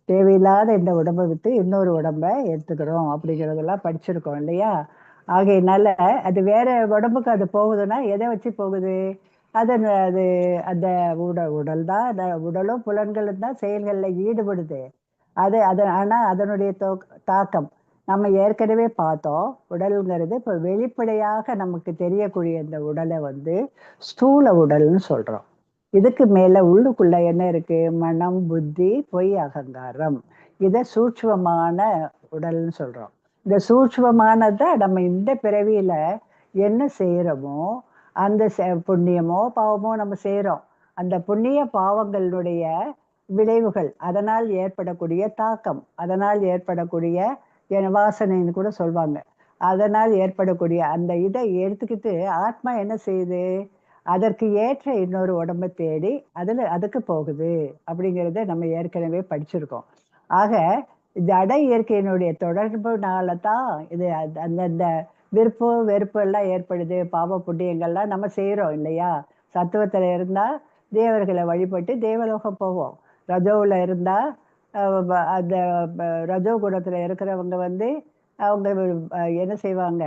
தேவையில்லாத இந்த உடம்பை விட்டு இன்னொரு உடம்பை எடுத்துக்கிறோம் அப்படிங்கிறதெல்லாம் படிச்சிருக்கோம் இல்லையா? ஆகையினால அது வேற உடம்புக்கு அது போகுதுன்னா எதை வச்சு போகுது? அது அது அந்த உடல் தான், அந்த உடலும் புலன்களும் தான் செயல்களில் ஈடுபடுது. அது அது ஆனால் அதனுடைய தாக்கம் நம்ம ஏற்கனவே பார்த்தோம். உடல்ங்கிறது இப்போ வெளிப்படையாக நமக்கு தெரியக்கூடிய இந்த உடலை வந்து ஸ்தூல உடல்னு சொல்றோம். இதுக்கு மேல உள்ளுக்குள்ள என்ன இருக்கு? மனம், புத்தி, பொய், அகங்காரம். இதை சூட்சுமமான உடல்னு சொல்றோம். இந்த சூட்சுமமானதை நம்ம இந்த பிறவியில என்ன செய்யறோமோ அந்த புண்ணியமோ பாவமோ நம்ம செய்யறோம். அந்த புண்ணிய பாவங்களுடைய விளைவுகள், அதனால் ஏற்படக்கூடிய தாக்கம், அதனால் ஏற்படக்கூடிய வாசனைன்னு கூட சொல்வாங்க, அதனால் ஏற்படக்கூடிய அந்த இதை எடுத்துக்கிட்டு ஆத்மா என்ன செய்யுது? அதற்கு ஏற்ற இன்னொரு உடம்பை தேடி அதுல அதுக்கு போகுது அப்படிங்கிறத நம்ம ஏற்கனவே படிச்சிருக்கோம். ஆக ஜட இயற்கையினுடைய தொடர்புனால தான் இது அந்தந்த விருப்பம் வெறுப்பு எல்லாம் ஏற்படுது. பாவ புண்ணியங்கள்லாம் நம்ம செய்கிறோம் இல்லையா? சத்துவத்தில் இருந்தால் தேவர்களை வழிபட்டு தேவலோகம் போவோம். ரஜோவில் இருந்தால் அந்த ரஜோ குணத்தில் இருக்கிறவங்க வந்து அவங்க என்ன செய்வாங்க?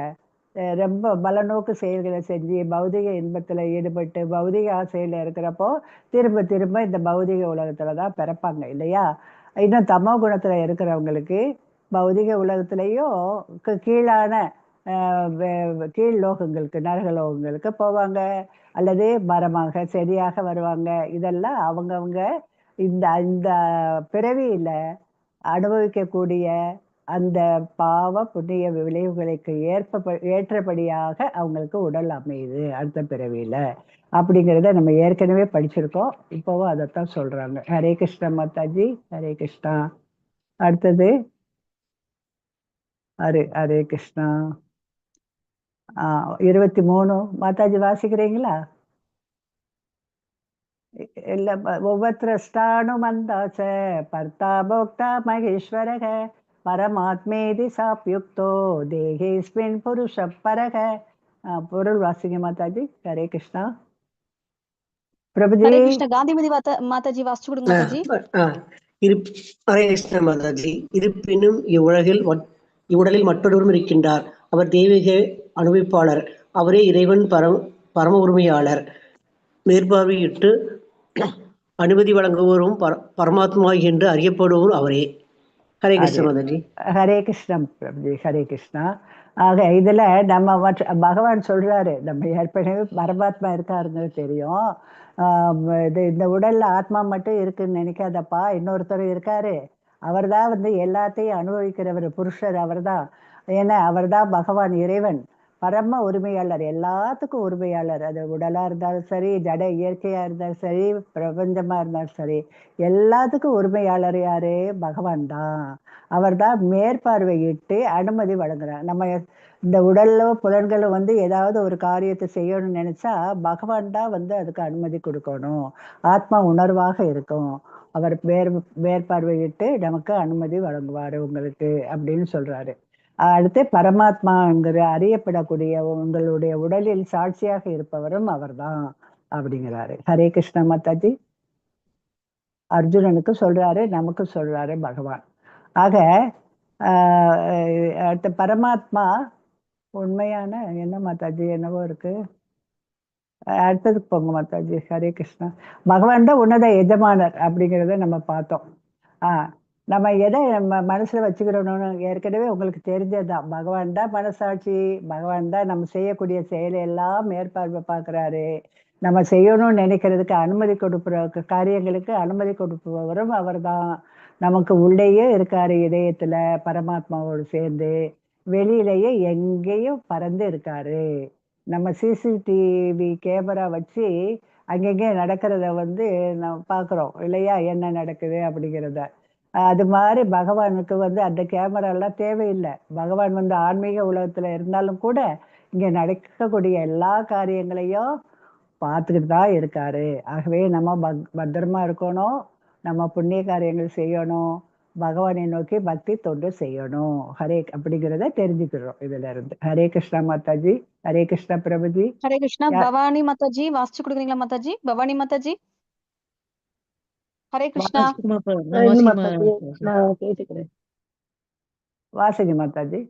ரொம்ப பலநோக்கு செயல்களை செஞ்சு பௌதிக இன்பத்தில் ஈடுபட்டு பௌதிக ஆசையில் இருக்கிறப்போ திரும்ப திரும்ப இந்த பௌதிக உலகத்தில் தான் பிறப்பாங்க இல்லையா? இன்னும் தமோ குணத்தில் இருக்கிறவங்களுக்கு பௌதிக உலகத்திலையும் கீழான கீழ் லோகங்களுக்கு, நரக லோகங்களுக்கு போவாங்க, அல்லது மரமாக செடியாக வருவாங்க. இதெல்லாம் அவங்கவுங்க இந்த இந்த பிறவியில் அனுபவிக்கக்கூடிய அந்த பாவ புண்ணிய விளைவுகளுக்கு ஏற்றபடியாக அவங்களுக்கு உடல் அமையுது அடுத்த பிறவியில அப்படிங்கிறத நம்ம ஏற்கனவே படிச்சிருக்கோம். இப்போவும் அதைத்தான் சொல்றாங்க. ஹரே கிருஷ்ணா மாதாஜி. ஹரே கிருஷ்ணா. அடுத்தது ஹரே ஹரே கிருஷ்ணா. 23 மாதாஜி வாசிக்கிறீங்களா? இல்ல, ஒவ்வொருத்தரஷ்டானுமந்தாச்ச பர்த்தா போக்தா மகேஸ்வரக பரமாத்மேதி சாப்யுக்தோ தேகேஸ்மின் புருஷ பரக. பொருள் வாசிங்க மாதாஜி. ஹரே கிருஷ்ணா பிரபுஜி.
ஹரே கிருஷ்ணா. காந்திமதி மாதாஜி வாசிச்சு கொடுங்க மாதாஜி.
ஹரே கிருஷ்ண மாதாஜி. இருப்பினும் இவ்வுலகில் இவ்வுடலில் மற்றொருவரும் இருக்கின்றார். அவர் தெய்வீக அனுபவிப்பாளர். அவரே இறைவன், பரம உரிமையாளர். மேற்பார்வையிட்டு அனுமதி வழங்குபவரும் பரமாத்மா என்று அறியப்படுவரும் அவரே. ஹரே கிருஷ்ண மாதாஜி.
ஹரே கிருஷ்ணா பிரபுஜி. ஹரே கிருஷ்ணா. ஆக இதுல நம்ம பகவான் சொல்றாரு, நம்ம ஏற்கனவே பரமாத்மா இருக்காருங்கிறது தெரியும். இது இந்த உடல்ல ஆத்மா மட்டும் இருக்குன்னு நினைக்காதப்பா, இன்னொருத்தர் இருக்காரு. அவர் தான் வந்து எல்லாத்தையும் அனுபவிக்கிறவர், புருஷர் அவர் தான். ஏன்னா அவர் தான் பகவான், இறைவன், பரம உரிமையாளர், எல்லாத்துக்கும் உரிமையாளர். அது உடலா இருந்தாலும் சரி, ஜட இயற்கையா இருந்தாலும் சரி, பிரபஞ்சமா இருந்தாலும் சரி, எல்லாத்துக்கும் உரிமையாளர் யாரு? பகவான் தான். அவர் தான் மேற்பார்வையிட்டு அனுமதி வழங்குறார். நம்ம இந்த உடலோ புலன்களும் வந்து ஏதாவது ஒரு காரியத்தை செய்யணும்னு நினைச்சா பகவான் தான் வந்து அதுக்கு அனுமதி கொடுக்கணும். ஆத்மா உணர்வாக இருக்கும். அவர் மேற்பார்வையிட்டு நமக்கு அனுமதி வழங்குவாரு உங்களுக்கு அப்படின்னு சொல்றாரு. அடுத்து பரமாத்மாங்கிற அறியப்படக்கூடிய உங்களுடைய உடலில் சாட்சியாக இருப்பவரும் அவர்தான் அப்படிங்கிறாரு. ஹரே கிருஷ்ணா மாதாஜி. அர்ஜுனனுக்கு சொல்றாரு, நமக்கு சொல்றாரு பகவான். ஆக அடுத்த பரமாத்மா உண்மையான என்ன மாதாஜி, என்னவோ இருக்கு, அடுத்ததுக்கு போங்க மாதாஜி. ஹரே கிருஷ்ணா. பகவான் தான் உன்னத எஜமானர் அப்படிங்கிறத நம்ம பார்த்தோம். நம்ம எதை நம்ம மனசுல வச்சுக்கிறோம்னு ஏற்கனவே உங்களுக்கு தெரிஞ்சதுதான். பகவான் தான் மனசாட்சி, பகவான் தான் நம்ம செய்யக்கூடிய செயலை எல்லாம் மேற்பார்வை பார்க்கிறாரு. நம்ம செய்யணும்னு நினைக்கிறதுக்கு அனுமதி கொடுக்குற காரியங்களுக்கு அனுமதி கொடுப்பவரும் அவர் தான். நமக்கு உள்ளேயே இருக்காரு, இதயத்துல பரமாத்மாவோடு சேர்ந்து, வெளியிலேயே எங்கேயும் பறந்து இருக்காரு. நம்ம சிசிடிவி கேமரா வச்சு அங்கங்கே நடக்கிறத வந்து நம்ம பார்க்குறோம் இல்லையா, என்ன நடக்குது அப்படிங்கிறத. அது மாதிரி பகவானுக்கு வந்து அந்த கேமராலாம் தேவையில்லை. பகவான் வந்து ஆன்மீக உலகத்துல இருந்தாலும் கூட இங்க நடக்கக்கூடிய எல்லா காரியங்களையும் பார்த்துக்கிட்டு தான் இருக்காரு. ஆகவே நம்ம பத்திரமா இருக்கணும், நம்ம புண்ணிய காரியங்கள் செய்யணும், பகவானை நோக்கி பக்தி தொண்டு செய்யணும். ஹரே அப்படிங்கிறத தெரிஞ்சுக்கிறோம் இதுல இருந்து. ஹரே கிருஷ்ணா மாதாஜி. ஹரே கிருஷ்ணா பிரபுஜி.
ஹரே கிருஷ்ணா. பவானி மாதாஜி வாசிச்சு கொடுக்குறீங்களா மாதாஜி? பவானி மாதாஜி. ஹரே கிருஷ்ணா.
நான் கேட்டுக்கிறேன்.
வாசிங்க மாதாஜி.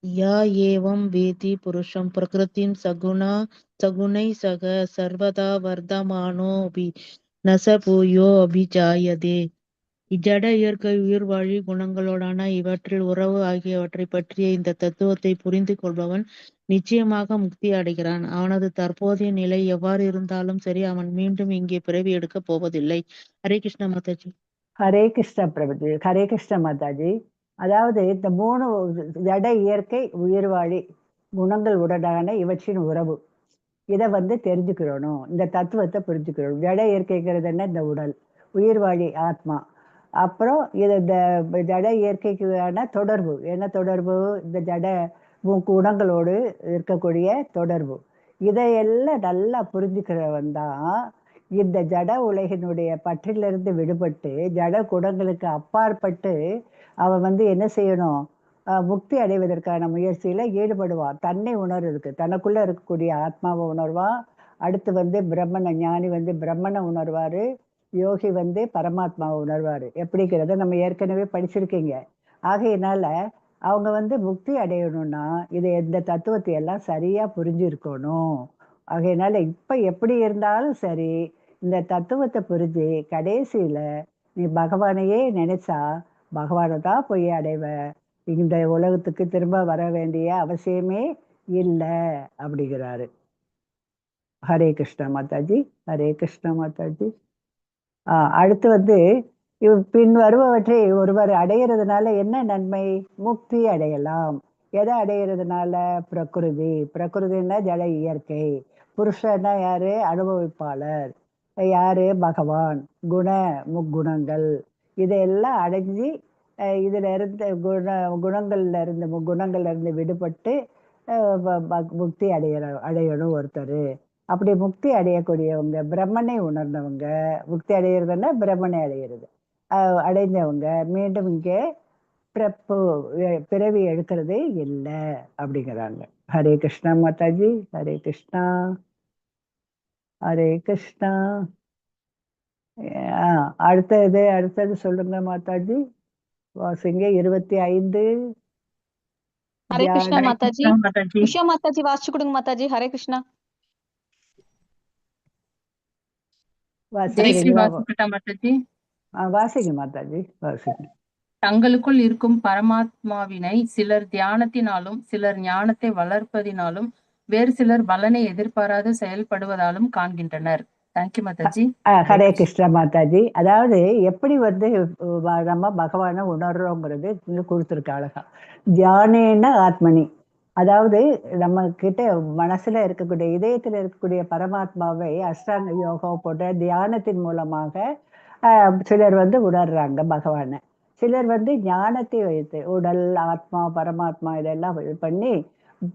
யா ஏவம் வேதி புருஷம் பிரகிருதிம் சகுணா சகுணை சக சர்வதா வர்தமானோபி நச பூயோ அபிஜாயதே. இஜட இயற்கை உயிர் வாழி குணங்களோடான இவற்றில் உறவு ஆகியவற்றை பற்றிய இந்த தத்துவத்தை புரிந்து கொள்பவன் நிச்சயமாக முக்தி அடைகிறான். அவனது தற்போதைய நிலை எவ்வாறு இருந்தாலும் சரி, அவன் மீண்டும் இங்கே பிறவி எடுக்கப் போவதில்லை. ஹரே கிருஷ்ணா மாதாஜி.
ஹரே கிருஷ்ணா பிரபுஜி. ஹரே கிருஷ்ணா மாதாஜி. அதாவது இந்த 3 ஜட இயற்கை உயிர்வாழி குணங்கள் உடனான இவற்றின் உறவு, இதை வந்து தெரிஞ்சுக்கிறணும், இந்த தத்துவத்தை புரிஞ்சுக்கிறணும். ஜட இயற்கைங்கிறது என்ன? இந்த உடல், உயிர்வாழி ஆத்மா. அப்புறம் இது இந்த ஜட இயற்கைக்கான தொடர்பு என்ன தொடர்பு? இந்த ஜட குணங்களோடு இருக்கக்கூடிய தொடர்பு. இதையெல்லாம் நல்லா புரிஞ்சுக்கிறவன் தான் இந்த ஜட உலகினுடைய பற்றிலிருந்து விடுபட்டு ஜட குணங்களுக்கு அப்பாற்பட்டு அவன் வந்து என்ன செய்யணும்? முக்தி அடைவதற்கான முயற்சியில ஈடுபடுவான். தன்னை உணர்றதுக்கு, தனக்குள்ள இருக்கக்கூடிய ஆத்மாவை உணர்வான். அடுத்து வந்து பிரம்மனை, ஞானி வந்து பிரம்மனை உணர்வாரு, யோகி வந்து பரமாத்மாவை உணர்வாரு. எப்படிங்கிறத நம்ம ஏற்கனவே படிச்சிருக்கீங்க. ஆகையினால அவங்க வந்து முக்தி அடையணும்னா இது இந்த தத்துவத்தை எல்லாம் சரியா புரிஞ்சிருக்கணும். ஆகையினால இப்ப எப்படி இருந்தாலும் சரி, இந்த தத்துவத்தை புரிஞ்சு கடைசியில நீ பகவானையே நினைச்சா பகவானை தான் போய் அடைவ. இந்த உலகத்துக்கு திரும்ப வர வேண்டிய அவசியமே இல்லை அப்படிங்கிறாரு. ஹரே கிருஷ்ணா மாதாஜி. ஹரே கிருஷ்ணா மாதாஜி. அடுத்து வந்து பின் வருபவற்றை ஒருவர் அடையிறதுனால என்ன நன்மை? முக்தி அடையலாம். எதை அடையிறதுனால? பிரகிருதி. பிரகிருதின்னா ஜட இயற்கை. புருஷன்னா யாரு? அனுபவிப்பாளர். யாரு? பகவான். குண முக்குணங்கள் இதையெல்லாம் அடைஞ்சு இதுல இருந்து குணங்கள்ல இருந்து முக்குணங்கள்ல இருந்து விடுபட்டு முக்தி அடையணும் ஒருத்தர். அப்படி முக்தி அடையக்கூடியவங்க, பிரம்மனை உணர்ந்தவங்க, முக்தி அடையிறதுன்னா பிரம்மனை அடையிறது, அடைந்தவங்க மீண்டும் இங்கே பிறப்பு பிறவி எடுக்கிறதே இல்லை அப்படிங்கிறாங்க. ஹரே கிருஷ்ணா மாதாஜி. ஹரே கிருஷ்ணா. ஹரே கிருஷ்ணா. அடுத்தது அடுத்தது சொல்லுங்க மாதாஜி, வாசிங்க. 25.
ஹரே கிருஷ்ணா.
தியான
மாதாஜி.
கிருஷ்ணா மாதாஜி.
உஷா மாதாஜி வாசிச்சு கொடுங்க மாதாஜி. ஹரே கிருஷ்ணா.
ஹரே
வாசிக்கிறீங்களா?
வாசிக்கட்டா மாதாஜி?
வாசிங்க மாதாஜி, வாசிங்க.
தங்களுக்குள் இருக்கும் பரமாத்மாவினை சிலர் தியானத்தினாலும், சிலர் ஞானத்தை வளர்ப்பதினாலும், வேறு சிலர் பலனை எதிர்பாராது செயல்படுவதாலும் காண்கின்றனர். Thank you Mataji. Hare
Hare
Krishna.
Krishna Mataji. அதாவது எப்படி வந்து நம்ம பகவானை உணர்றோங்கிறது இங்க கொடுத்துருக்க அழகா. தியானேன ஆத்மனி, அதாவது நம்ம கிட்ட மனசுல இருக்கக்கூடிய, இதயத்துல இருக்கக்கூடிய பரமாத்மாவை அஷ்டாங்க யோகா போன்ற தியானத்தின் மூலமாக சிலர் வந்து உணர்றாங்க பகவானை. சிலர் வந்து ஞானத்தை வைத்து உடல், ஆத்மா, பரமாத்மா இதெல்லாம் இது பண்ணி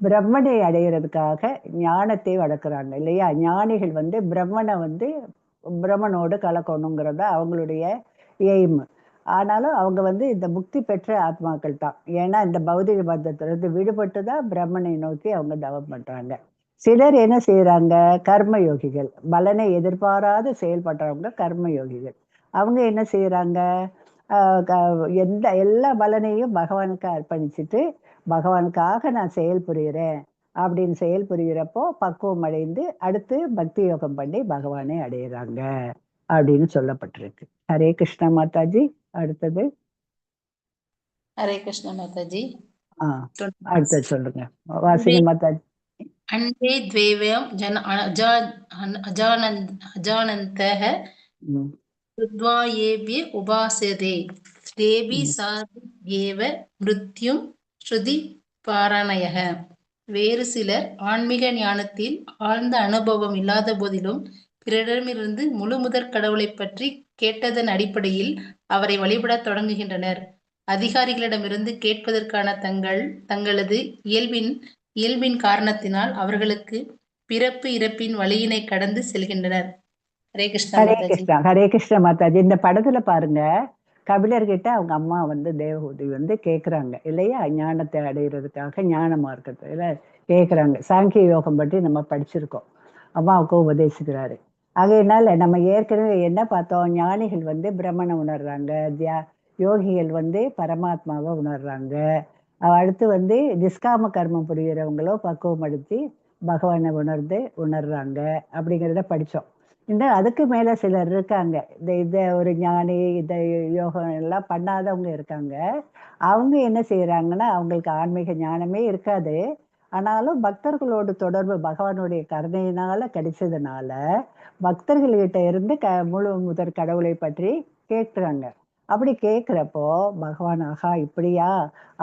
பிரம்மனை அடையிறதுக்காக ஞானத்தை வளர்க்குறாங்க இல்லையா? ஞானிகள் வந்து பிரம்மனை வந்து பிரம்மனோடு கலக்கணுங்கிறத அவங்களுடைய எய்ம். ஆனாலும் அவங்க வந்து இந்த முக்தி பெற்ற ஆத்மாக்கள் தான். ஏன்னா இந்த பௌதிக பந்தத்திலிருந்து விடுபட்டு தான் பிரம்மனை நோக்கி அவங்க தவம் பண்றாங்க. சிலர் என்ன செய்யறாங்க? கர்ம யோகிகள், பலனை எதிர்பாராத செயல்படுறவங்க கர்ம யோகிகள். அவங்க என்ன செய்யறாங்க? எந்த எல்லா பலனையும் பகவானுக்கு அர்ப்பணிச்சுட்டு பகவானுக்காக நான் செயல் புரிகிறேன் அப்படின்னு செயல் புரிகிறப்போ பக்குவம் அடைந்து அடுத்து பக்தி யோகம் பண்ணி பகவானை அடையிறாங்க அப்படின்னு சொல்லப்பட்டிருக்கு. ஹரே கிருஷ்ணா மாதாஜி. அடுத்தது.
ஹரே கிருஷ்ணா மாதாஜி.
அடுத்தது சொல்லுங்க, வாசிங்க மாதாஜி.
அன்பே துவேவயம் ஜன அஜானந்தः ஸ்ருத்வா ஏவ்ய உபாசதே தேவி சாதி ஏவ மிருத்யும் ஸ்ருதி பாராணயக. வேறு சிலர் ஆன்மீக ஞானத்தில் ஆழ்ந்த அனுபவம் இல்லாத போதிலும் பிறரிடமிருந்து முழு முதற் கடவுளை பற்றி கேட்டதன் அடிப்படையில் அவரை வழிபடத் தொடங்குகின்றனர். அதிகாரிகளிடமிருந்து கேட்பதற்கான தங்களது இயல்பின் காரணத்தினால் அவர்களுக்கு பிறப்பு இறப்பின் வழியினை கடந்து செல்கின்றனர். ஹரே கிருஷ்ணா
ஹரே
மாதாஜி.
கிருஷ்ணா. ஹரே கிருஷ்ணா மாதாஜி. இந்த படத்துல பாருங்க, கபிலர்கிட்ட அவங்க அம்மா வந்து தேவஹூதி வந்து கேட்குறாங்க இல்லையா? ஞானத்தை அடையிறதுக்காக ஞான மார்க்கத்துல கேட்குறாங்க. சாங்கிய யோகம் பற்றி நம்ம படிச்சிருக்கோம். அம்மாவுக்கு உபதேசிக்கிறாரு. ஆகையினால நம்ம ஏற்கனவே என்ன பார்த்தோம்? ஞானிகள் வந்து பிரம்மனை உணர்றாங்க, யோகிகள் வந்து பரமாத்மாவை உணர்றாங்க, அடுத்து வந்து நிஷ்காம கர்மம் புரிகிறவங்களோ பக்குவப்படுத்தி பகவானை உணர்றாங்க அப்படிங்கிறத படித்தோம். இந்த அதுக்கு மேலே சிலர் இருக்காங்க, இந்த இதை ஒரு ஞானி இந்த யோகம் எல்லாம் பண்ணாதவங்க இருக்காங்க. அவங்க என்ன செய்கிறாங்கன்னா, அவங்களுக்கு ஆன்மீக ஞானமே இருக்காது, ஆனாலும் பக்தர்களோடு தொடர்பு பகவானுடைய கருணையினால கிடைச்சதுனால பக்தர்கள்கிட்ட இருந்து முழு முதற் கடவுளை பற்றி கேட்குறாங்க. அப்படி கேட்குறப்போ பகவான் ஆஹா இப்படியா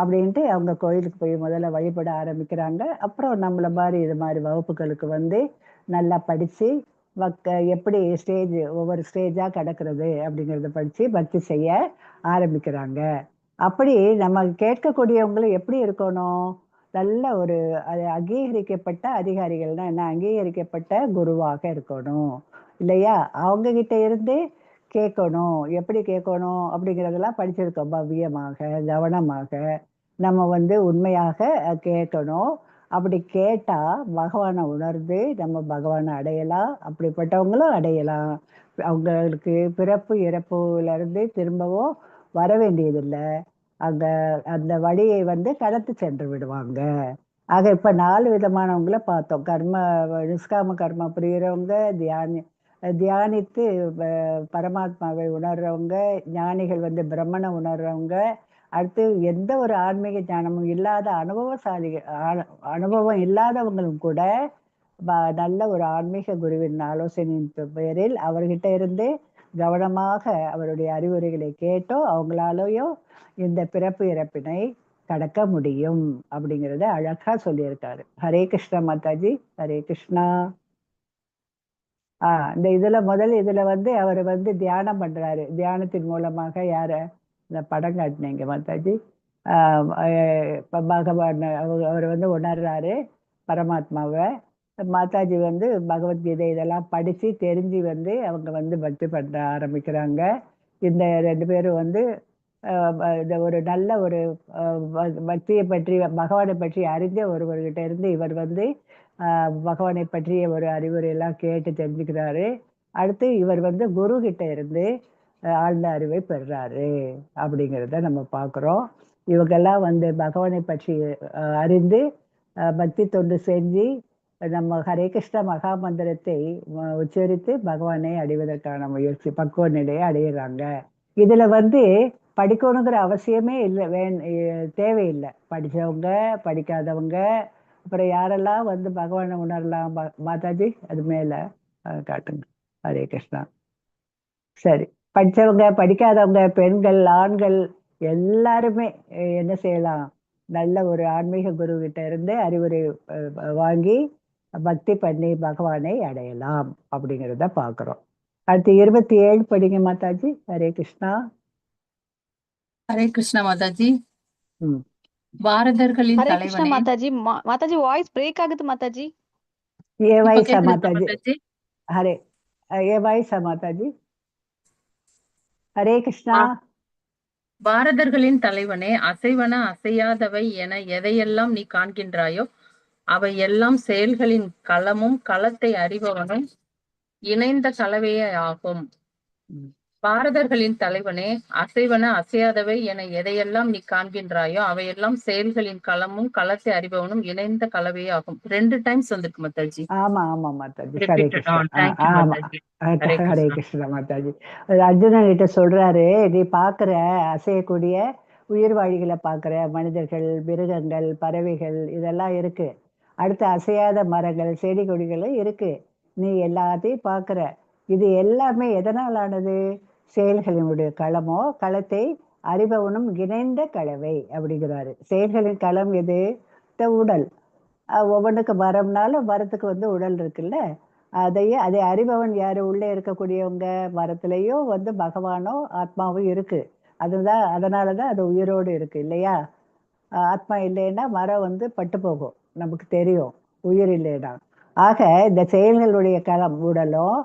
அப்படின்ட்டு அவங்க கோயிலுக்கு போய் முதல்ல வழிபட ஆரம்பிக்கிறாங்க. அப்புறம் நம்மளை மாதிரி இது மாதிரி வகுப்புகளுக்கு வந்து நல்லா படித்து எப்படி ஸ்டேஜ் ஒவ்வொரு ஸ்டேஜாக கிடக்கிறது அப்படிங்கிறத படித்து பக்தி செய்ய ஆரம்பிக்கிறாங்க. அப்படி நம்ம கேட்கக்கூடியவங்களும் எப்படி இருக்கணும்? நல்ல ஒரு அது அங்கீகரிக்கப்பட்ட அதிகாரிகள்னா என்ன? அங்கீகரிக்கப்பட்ட குருவாக இருக்கணும் இல்லையா? அவங்க கிட்ட இருந்து கேட்கணும். எப்படி கேட்கணும் அப்படிங்கிறதெல்லாம் படிச்சிருக்கோம். பவ்யமாக, கவனமாக நம்ம வந்து உண்மையாக கேட்கணும். அப்படி கேட்டால் பகவானை உணர்ந்து நம்ம பகவானை அடையலாம். அப்படிப்பட்டவங்களும் அடையலாம். அவங்களுக்கு பிறப்பு இறப்புலேருந்து திரும்பவும் வர வேண்டியதில்லை. அங்கே அந்த வழியை வந்து கடத்து சென்று விடுவாங்க. ஆக இப்போ 4 விதமானவங்கள பார்த்தோம். கர்ம நிஷ்காம கர்ம புரிகிறவங்க, தியானித்து பரமாத்மாவை உணர்றவங்க, ஞானிகள் வந்து பிரம்மனை உணர்றவங்க, அடுத்து எந்த ஒரு ஆன்மீக ஞானமும் இல்லாத அனுபவசாலி அனுபவம் இல்லாதவங்களும் கூட நல்ல ஒரு ஆன்மீக குருவின் ஆலோசனையின் பேரில் அவர்கிட்ட இருந்து கவனமாக அவருடைய அறிவுரைகளை கேட்டோ அவங்களாலேயோ இந்த பிறப்பு இறப்பினை கடக்க முடியும் அப்படிங்கிறத அழகா சொல்லியிருக்காரு. ஹரே கிருஷ்ணா மாதாஜி. ஹரே கிருஷ்ணா. இந்த இதுல முதல் இதுல வந்து அவர் வந்து தியானம் பண்றாரு. தியானத்தின் மூலமாக யார இந்த படம் காட்டினீங்க மாதாஜி, பகவான் அவர் வந்து உணர்றாரு பரமாத்மாவை. Mataji வந்து பகவத்கீதை இதெல்லாம் படித்து தெரிஞ்சு வந்து அவங்க வந்து பக்தி பண்ண ஆரம்பிக்கிறாங்க. இந்த 2 பேரும் வந்து இந்த ஒரு நல்ல ஒரு பக்தியை பற்றி பகவானை பற்றி அறிஞ்ச ஒருவர்கிட்ட இருந்து இவர் வந்து பகவானை பற்றிய ஒரு அறிவுரையெல்லாம் கேட்டு தெரிஞ்சுக்கிறாரு. அடுத்து இவர் வந்து குரு கிட்ட இருந்து ஆழ்ந்த அறிவை பெறுறாரு அப்படிங்கிறத நம்ம பார்க்குறோம். இவங்கெல்லாம் வந்து பகவானை பற்றி அறிந்து பக்தி தொண்டு செஞ்சு நம்ம ஹரே கிருஷ்ண மகா மந்திரத்தை உச்சரித்து பகவானை அடைவதற்கான முயற்சி பக்குவ நிலையை அடையிறாங்க. இதுல வந்து படிக்கணுங்கிற அவசியமே இல்லை, தேவையில்லை. படித்தவங்க படிக்காதவங்க அப்புறம் யாரெல்லாம் வந்து பகவானை உணரலாம். மாதாஜி அது மேலே காட்டுங்க. ஹரே கிருஷ்ணா. சரி, படித்தவங்க படிக்காதவங்க பெண்கள் ஆண்கள் எல்லாருமே என்ன செய்யலாம், நல்ல ஒரு ஆன்மீக குரு கிட்ட இருந்து அறிவுரை வாங்கி பக்தி பண்ணி பகவானை அடையலாம் அப்படிங்கிறத பார்க்குறோம். அடுத்து 27 படிங்க மாதாஜி. ஹரே கிருஷ்ணா.
ஹரே கிருஷ்ணா மாதாஜி.
ம்.
பாரதர்களின்
ஹரே கிருஷ்ணா
தலைவனே.
மாதாஜி. மாதாஜி வாய்ஸ் பிரேக் ஆகுது மாதாஜி.
ஏ
இப்ப
வாய்ஸா
கேக்குதுங்களா
மாதாஜி?
மாதாஜி?
ஹரே ஏ வாய்ஸா மாதாஜி? ஹரே கிருஷ்ணா.
பாரதர்களின் தலைவனே, அசைவன அசையாதவை என எதையெல்லாம் நீ காண்கின்றாயோ அவை எல்லாம் செயல்களின் களமும் களத்தை அறிபவனும் இணைந்த கலவையே ஆகும். பாரதர்களின் தலைவனே, அசைவன அசையாதவை என எதையெல்லாம் நீ காண்கின்றாயோ அவையெல்லாம் செயல்களின் களமும் களத்தை அறிபவனும் இணைந்த கலவையே ஆகும். 2 டைம்ஸ் வந்திருக்கு மாதாஜி.
ஆமா ஆமா Mataji. Hare
repeated.
Krishna.
Thank you
ஆமா
மாதாஜி. ஹரே
ஹரே
கிருஷ்ணா.
கிருஷ்ணா மாதாஜி. அர்ஜுனன் கிட்ட சொல்றாரு, நீ பாக்குற அசையக்கூடிய உயிர்வாழிகளை பாக்குற மனிதர்கள், மிருகங்கள், பறவைகள் இதெல்லாம் இருக்கு. அடுத்து அசையாத மரங்கள், செடி கொடிகளும் இருக்கு. நீ எல்லாத்தையும் பார்க்குற. இது எல்லாமே எதனால் ஆனது? செயல்களினுடைய களமோ களத்தை அறிபவனும் இணைந்த கலவை அப்படிங்கிறாரு. செயல்களின் களம் எது? இந்த உடல். ஒவ்வொன்றுக்கு மரம்னாலும் மரத்துக்கு வந்து உடல் இருக்குல்ல, அதை அறிபவன் யாரு? உள்ளே இருக்கக்கூடியவங்க. மரத்திலையும் வந்து பகவானோ ஆத்மாவும் இருக்கு. அதுதான், அதனாலதான் அது உயிரோடு இருக்கு இல்லையா? ஆத்மா இல்லைன்னா மரம் வந்து பட்டு போகும், நமக்கு தெரியும், உயிர் இல்லைன்னா. ஆக இந்த செயல்களுடைய களம் உடலும்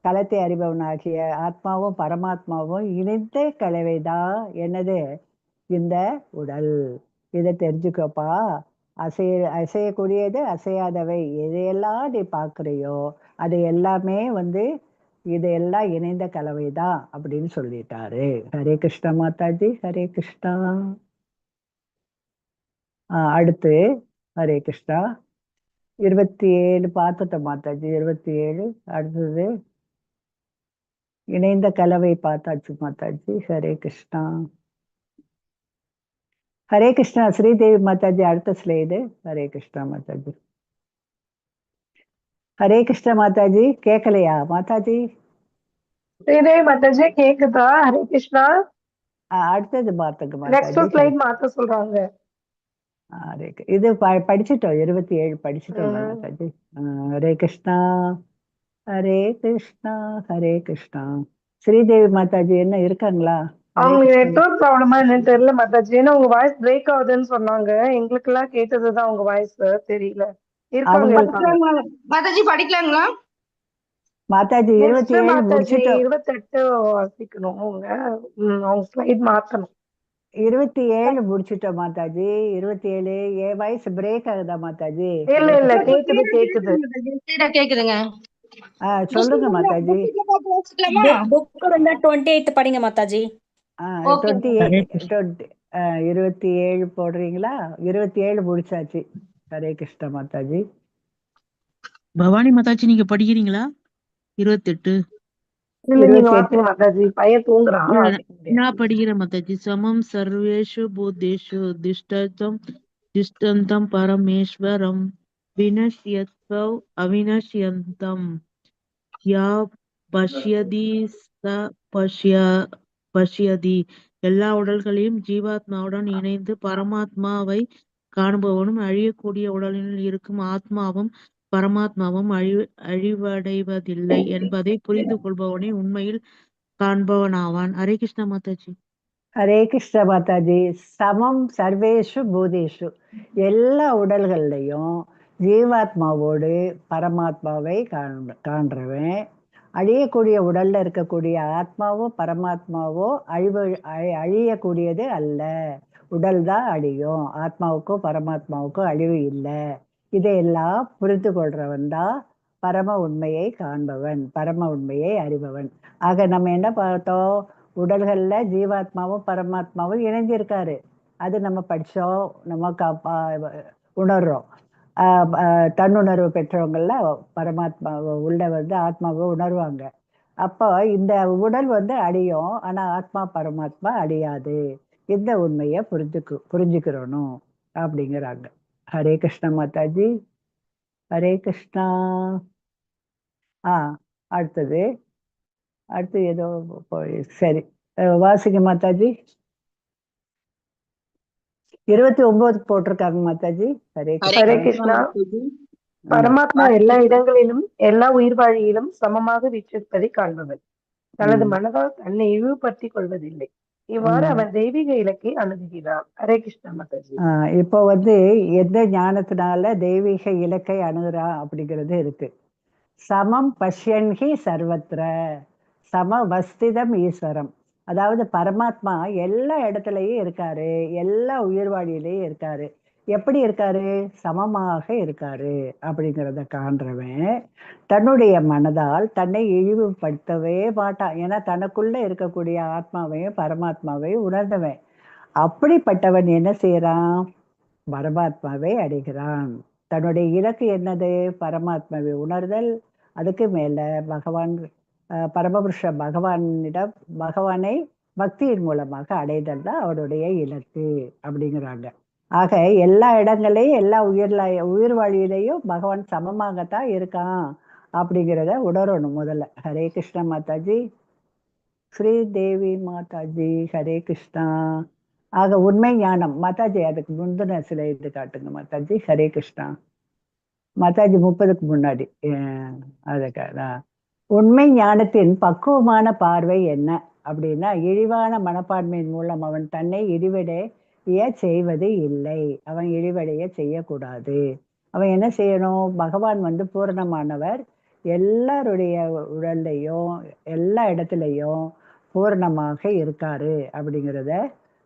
களத்தை அறிபவனாகிய ஆத்மாவும் பரமாத்மாவும் இணைந்த கலவைதான் என்னது? இந்த உடல். இதை தெரிஞ்சுக்கப்பா. அசையக்கூடியது அசையாதவை எதையெல்லாம் நீ பார்க்குறியோ அது எல்லாமே வந்து இதெல்லாம் இணைந்த கலவை தான் அப்படின்னு சொல்லிட்டாரு. ஹரே கிருஷ்ணா மாதாஜி. ஹரே கிருஷ்ணா. அடுத்து ஹரே கிருஷ்ணா 27 பார்த்துட்டோம் மாதாஜி. 27. அடுத்தது இணைந்த கலவை பார்த்தாச்சு மாதாஜி. ஹரே கிருஷ்ணா. ஹரே கிருஷ்ணா ஸ்ரீதேவி மாதாஜி. அடுத்த ஸ்லைடு. ஹரே கிருஷ்ணா மாதாஜி. ஹரே கிருஷ்ணா மாதாஜி. கேட்கலையா மாதாஜி?
ஸ்ரீதேவி மாதாஜி கேக்குதா? ஹரே கிருஷ்ணா.
அடுத்தது மாத்துங்க
நெக்ஸ்ட்
மாதாஜி.
ஸ்லைட் மாத்த சொல்றாங்க.
ஹரே இது படிச்சிட்டோம், 27 படிச்சிட்டோம் மாதாஜி. ஹரே கிருஷ்ணா. ஹரே கிருஷ்ணா. ஹரே கிருஷ்ணா. ஸ்ரீதேவி மாதாஜி என்ன இருக்காங்களா? ஹரே
அவங்களுக்கு
கிருஷ்ணா.
நெட்வொர்க் ப்ராப்ளமா என்னன்னு தெரியல மாதாஜி. ஏன்னா உங்க வாய்ஸ் பிரேக் ஆகுதுன்னு சொன்னாங்க. எங்களுக்கு எல்லாம் கேட்டதுதான் உங்க வாய்ஸ், தெரியல. இருக்காங்க
அவங்களுக்கு
இருக்காங்க.
மாதாஜி படிக்கலாங்களா?
மாதாஜி
நெக்ஸ்ட்
27
மாதாஜி
முடிச்சிட்டோம்.
28 வாசிக்கணும் அவங்க. அவங்க ஸ்லைட் மாத்தணும்.
27 முடிச்சிட்டோம் மாதாஜி. 27. ஏ வாய்ஸ் பிரேக் ஆகுதா மாதாஜி?
இல்ல
ஹரே
இல்ல
கிருஷ்ணா.
கேக்குது கேக்குது.
கேக்குதுங்க.
சொல்லுங்க மாதாஜி.
புக் இருந்தா 28 படிங்க மாதாஜி.
ஓகே.
28 27 போடுறீங்களா? 27 முடிச்சாச்சு. ஹரே கிருஷ்ணா மாதாஜி.
பவானி மாதாஜி நீங்க படிக்கிறீங்களா? 28.
இல்ல நீங்க
28.
வாசிங்க மாதாஜி, பையன் தூங்குறான்,
இல்ல,
வாசிக்க முடியாது.
நான் படிக்கிறேன் மாதாஜி. சமம் சர்வேஷு பூதேஷு திஷ்டந்தம் திஷ்டந்தம் பரமேஸ்வரம் வினஷ்யத்வ அவினஷ்யந்தம் யா பஷ்யதி ச பஷ்யதி. எல்லா உடல்களையும் ஜீவாத்மாவுடன் இணைந்து பரமாத்மாவை காணுபவனும் அழியக்கூடிய உடலினுள் இருக்கும் ஆத்மாவும் பரமாத்மாவும் அழிவடைவதில்லை என்பதை புரிந்து கொள்பவனே உண்மையில் காண்பவனாவான். ஹரே கிருஷ்ணா மாதாஜி.
ஹரே கிருஷ்ண மாதாஜி. சமம் சர்வேஷு பூதேஷு, எல்லா உடல்கள்லையும் ஜீவாத்மாவோடு பரமாத்மாவை காண்றவன், அழியக்கூடிய உடல்ல இருக்கக்கூடிய ஆத்மாவோ பரமாத்மாவோ அழியக்கூடியது அல்ல. உடல் தான் அழியும், ஆத்மாவுக்கும் பரமாத்மாவுக்கும் அழிவு இல்லை. இதையெல்லாம் புரிந்து கொள்றவன் தான் பரம உண்மையை காண்பவன், பரம உண்மையை அறிபவன். ஆக நம்ம என்ன பார்த்தோம்? உடல்கள்ல ஜீவாத்மாவும் பரமாத்மாவும் இணைஞ்சிருக்காரு. அது நம்ம படிச்சோம், நம்ம உணர்றோம். தன்னுணர்வு பெற்றவங்கள பரமாத்மா உள்ள வந்து ஆத்மாவை உணர்வாங்க. அப்போ இந்த உடல் வந்து அழியும், ஆனா ஆத்மா பரமாத்மா அழியாது. இந்த உண்மையை புரிஞ்சுக்கிறணும் அப்படிங்கிறாங்க. ஹரே கிருஷ்ணா மாதாஜி. ஹரே கிருஷ்ணா. அடுத்தது அடுத்து ஏதோ சரி, வாசிங்க மாதாஜி. 29 போட்டிருக்காங்க மாதாஜி. ஹரே
ஹரே
கிருஷ்ணா.
கிருஷ்ணா. பரமாத்மா எல்லா இடங்களிலும் எல்லா உயிர்வாழியிலும் சமமாக வீற்றிருப்பதை காண்பவன். தனது மனதால் தன்னை இழிவுபடுத்திக் கொள்வதில்லை. இவ்வாறு அவன் தெய்வீக இலக்கை அணுகுகிறான். ஹரே கிருஷ்ணா மாதாஜி.
இப்போ வந்து எந்த ஞானத்தினால தெய்வீக இலக்கை அணுகுறான் அப்படிங்கிறது இருக்கு. சமம் பஷ்யன்ஹி சர்வத்ர சமவஸ்திதம் ஈஸ்வரம். அதாவது பரமாத்மா எல்லா இடத்துலயும் இருக்காரு, எல்லா உயிர்வாழியிலையும் இருக்காரு. எப்படி இருக்காரு? சமமாக இருக்காரு அப்படிங்கிறத காண்றவன் தன்னுடைய மனதால் தன்னை இழிவுபடுத்தவே மாட்டான். ஏன்னா தனக்குள்ள இருக்கக்கூடிய ஆத்மாவையும் பரமாத்மாவையும் உணர்ந்தவன். அப்படிப்பட்டவன் என்ன செய்யறான்? பரமாத்மாவை அடைகிறான். தன்னுடைய இலக்கு என்னது? பரமாத்மாவை உணர்தல். அதுக்கு மேல பகவான் பரமபுருஷ பகவானிடம் பகவானை பக்தியின் மூலமாக அடைதல் தான் அவருடைய இலக்கு அப்படிங்கிறாங்க. ஆக எல்லா இடங்களையும் எல்லா உயிர்வாழியிலையும் பகவான் சமமாகத்தான் இருக்கான் அப்படிங்கிறத உணரணும் முதல்ல. ஹரே கிருஷ்ணா மாதாஜி. ஸ்ரீ தேவி மாதாஜி ஹரே கிருஷ்ணா. ஆக உண்மை ஞானம் மாதாஜி, அதுக்கு முந்தின சில இது காட்டுங்க மாதாஜி. ஹரே கிருஷ்ணா மாதாஜி. 30க்கு முன்னாடி அதுக்கு உண்மை ஞானத்தின் பக்குவமான பார்வை என்ன அப்படின்னா, இழிவான மனப்பான்மையின் மூலம் அவன் தன்னை இழிவடைய செய்வது இல்லை. அவன் இழிவடைய செய்யக்கூடாது. அவன் என்ன செய்யணும்? பகவான் வந்து பூரணமானவர். எல்லாருடைய உடல்லையும் எல்லா இடத்துலையும் பூரணமாக இருக்காரு அப்படிங்கிறத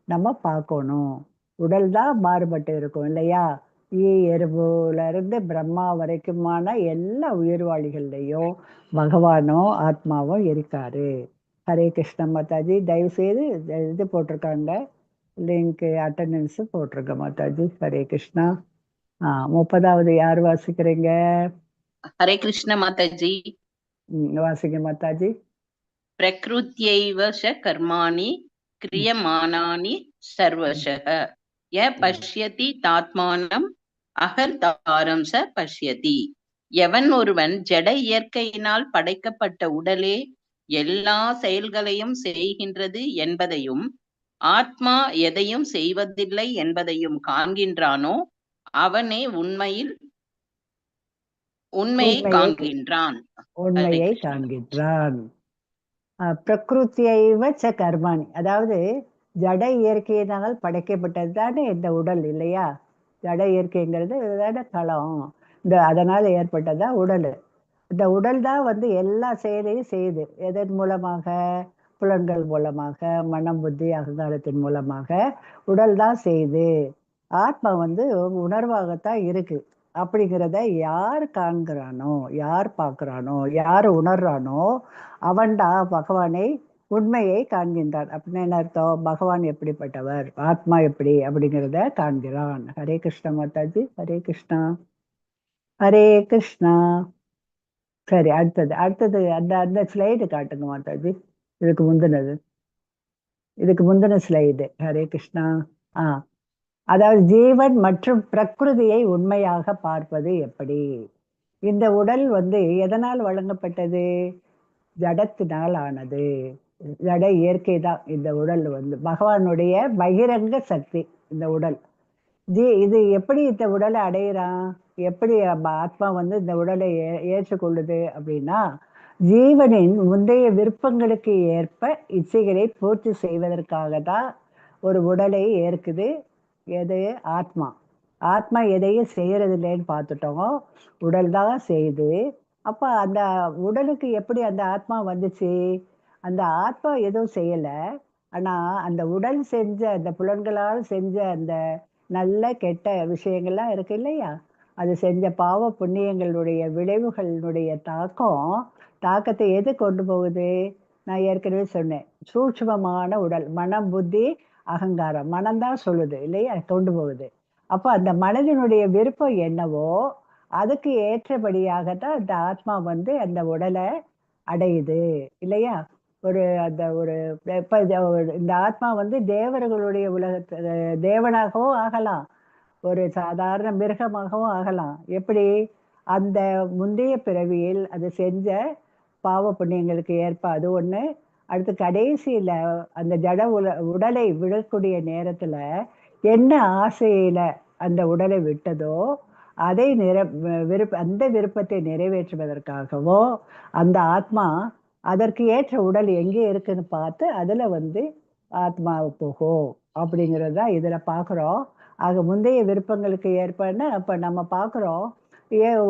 நம்ம பார்க்கணும். உடல் தான் மாறுபட்டு இருக்கும் இல்லையா? ஈ எறும்புல இருந்து பிரம்மா வரைக்குமான எல்லா உயிர்வாளிகள்லையும் பகவானும் ஆத்மாவும் இருக்காரு. ஹரே கிருஷ்ண மாதாஜி. தயவு செய்து இது போட்டிருக்காங்க, லிங்க் அட்டண்டன்ஸ் போட்டிருக்க மாதாஜி. ஹரே கிருஷ்ணா. 30வது யார் வாசிக்கிறீங்க?
ஹரே கிருஷ்ண மாதாஜி.
வாசிங்க மாதாஜி.
பிரகிருத்யைவ ச கர்மாணி கிரியமானானி சர்வசக ய பஷ்யதி தாத்மானம் அகர்தாரம் ச பஷ்யதி. எவன் ஒருவன் ஜட இயற்கையினால் படைக்கப்பட்ட உடலே எல்லா செயல்களையும் செய்கின்றது என்பதையும் ஆத்மா எதையும் செய்வதில்லை என்பதையும் காண்கின்றானோ அவனே உண்மையை காண்கின்றான்.
உண்மையை காண்கின்றான். பிரகிருத்தியைவ ச கர்மாணி, அதாவது ஜட இயற்கையினால் படைக்கப்பட்டது தானே இந்த உடல் இல்லையா? ஜட இயற்கைங்கிறது இதுதானே களம். இந்த அதனால் ஏற்பட்டதா உடல். இந்த உடல் தான் வந்து எல்லா செயலையும் செய்யுது. எதன் மூலமாக? புலன்கள் மூலமாக, மனம் புத்தி அகங்காரத்தின் மூலமாக உடல் தான் செய்யுது. ஆத்மா வந்து உணர்வாகத்தான் இருக்கு. அப்படிங்கிறத யார் காண்கிறானோ, யார் பார்க்குறானோ, யார் உணர்றானோ அவன்டா பகவானை உண்மையை காண்கின்றான். அப்படின்னு என்ன அர்த்தம்? பகவான் எப்படிப்பட்டவர், ஆத்மா எப்படி அப்படிங்கிறத காண்கிறான். ஹரே கிருஷ்ணா மாதாஜி. ஹரே கிருஷ்ணா. ஹரே கிருஷ்ணா. சரி, அடுத்தது அடுத்தது அந்த அந்த ஸ்லைடு காட்டுங்க மாதாஜி. இதுக்கு முந்தினது, இதுக்கு முந்தின ஸ்லைடு. ஹரே கிருஷ்ணா. அதாவது ஜீவன் மற்றும் பிரகிருதியை உண்மையாக பார்ப்பது எப்படி? இந்த உடல் வந்து எதனால் வழங்கப்பட்டது? ஜடத்தினால் ஆனது. ஜட இயற்கை தான் இந்த உடல் வந்து பகவானுடைய பகிரங்க சக்தி இந்த உடல். இது எப்படி இந்த உடலை அடையிறான்? எப்படி ஆத்மா வந்து இந்த உடலை ஏற்றுக்கொள்ளுது அப்படின்னா, ஜீவனின் முந்தைய விருப்பங்களுக்கு ஏற்ப இச்சைகளை பூர்த்தி செய்வதற்காக தான் ஒரு உடலை ஏற்குது. எது? ஆத்மா. ஆத்மா எதையும் செய்யறதில்லைன்னு பார்த்துட்டோம், உடல் தான் செய்யுது. அப்போ அந்த உடலுக்கு எப்படி அந்த ஆத்மா வந்துச்சு? அந்த ஆத்மா எதுவும் செய்யலை, ஆனால் அந்த உடல் செஞ்ச அந்த புலன்களால் செஞ்ச அந்த நல்ல கெட்ட விஷயங்கள்லாம் இருக்கு இல்லையா? அது செஞ்ச பாவ புண்ணியங்களுடைய விளைவுகளினுடைய தாக்கத்தை எது கொண்டு போகுது? நான் ஏற்கனவே சொன்னேன், சூட்சுமமான உடல், மனம், புத்தி, அகங்காரம். மனம்தான் சொல்லுது இல்லையா, கொண்டு போகுது. அப்போ அந்த மனதினுடைய விருப்பம் என்னவோ அதுக்கு ஏற்றபடியாகத்தான் அந்த ஆத்மா வந்து அந்த உடலை அடையுது இல்லையா? ஒரு அந்த ஒரு இப்ப இந்த ஆத்மா வந்து தேவர்களுடைய உலகத்து தேவனாகவும் ஆகலாம், ஒரு சாதாரண மிருகமாகவும் ஆகலாம். எப்படி? அந்த முந்தைய பிறவியில் அது செஞ்ச பாவ புண்ணியங்களுக்கு ஏற்ப அது ஒன்று. அடுத்து கடைசியில் அந்த ஜட உடலை விடக்கூடிய நேரத்தில் என்ன ஆசையில அந்த உடலை விட்டதோ அதை அந்த விருப்பத்தை நிறைவேற்றுவதற்காகவோ அந்த ஆத்மா அதற்கு ஏற்ற உடல் எங்கே இருக்குன்னு பார்த்து அதில் வந்து ஆத்மா போகும் அப்படிங்கிறத இதில் பார்க்குறோம். ஆக முந்தைய விருப்பங்களுக்கு ஏற்பன்னா அப்போ நம்ம பார்க்குறோம், ஏன்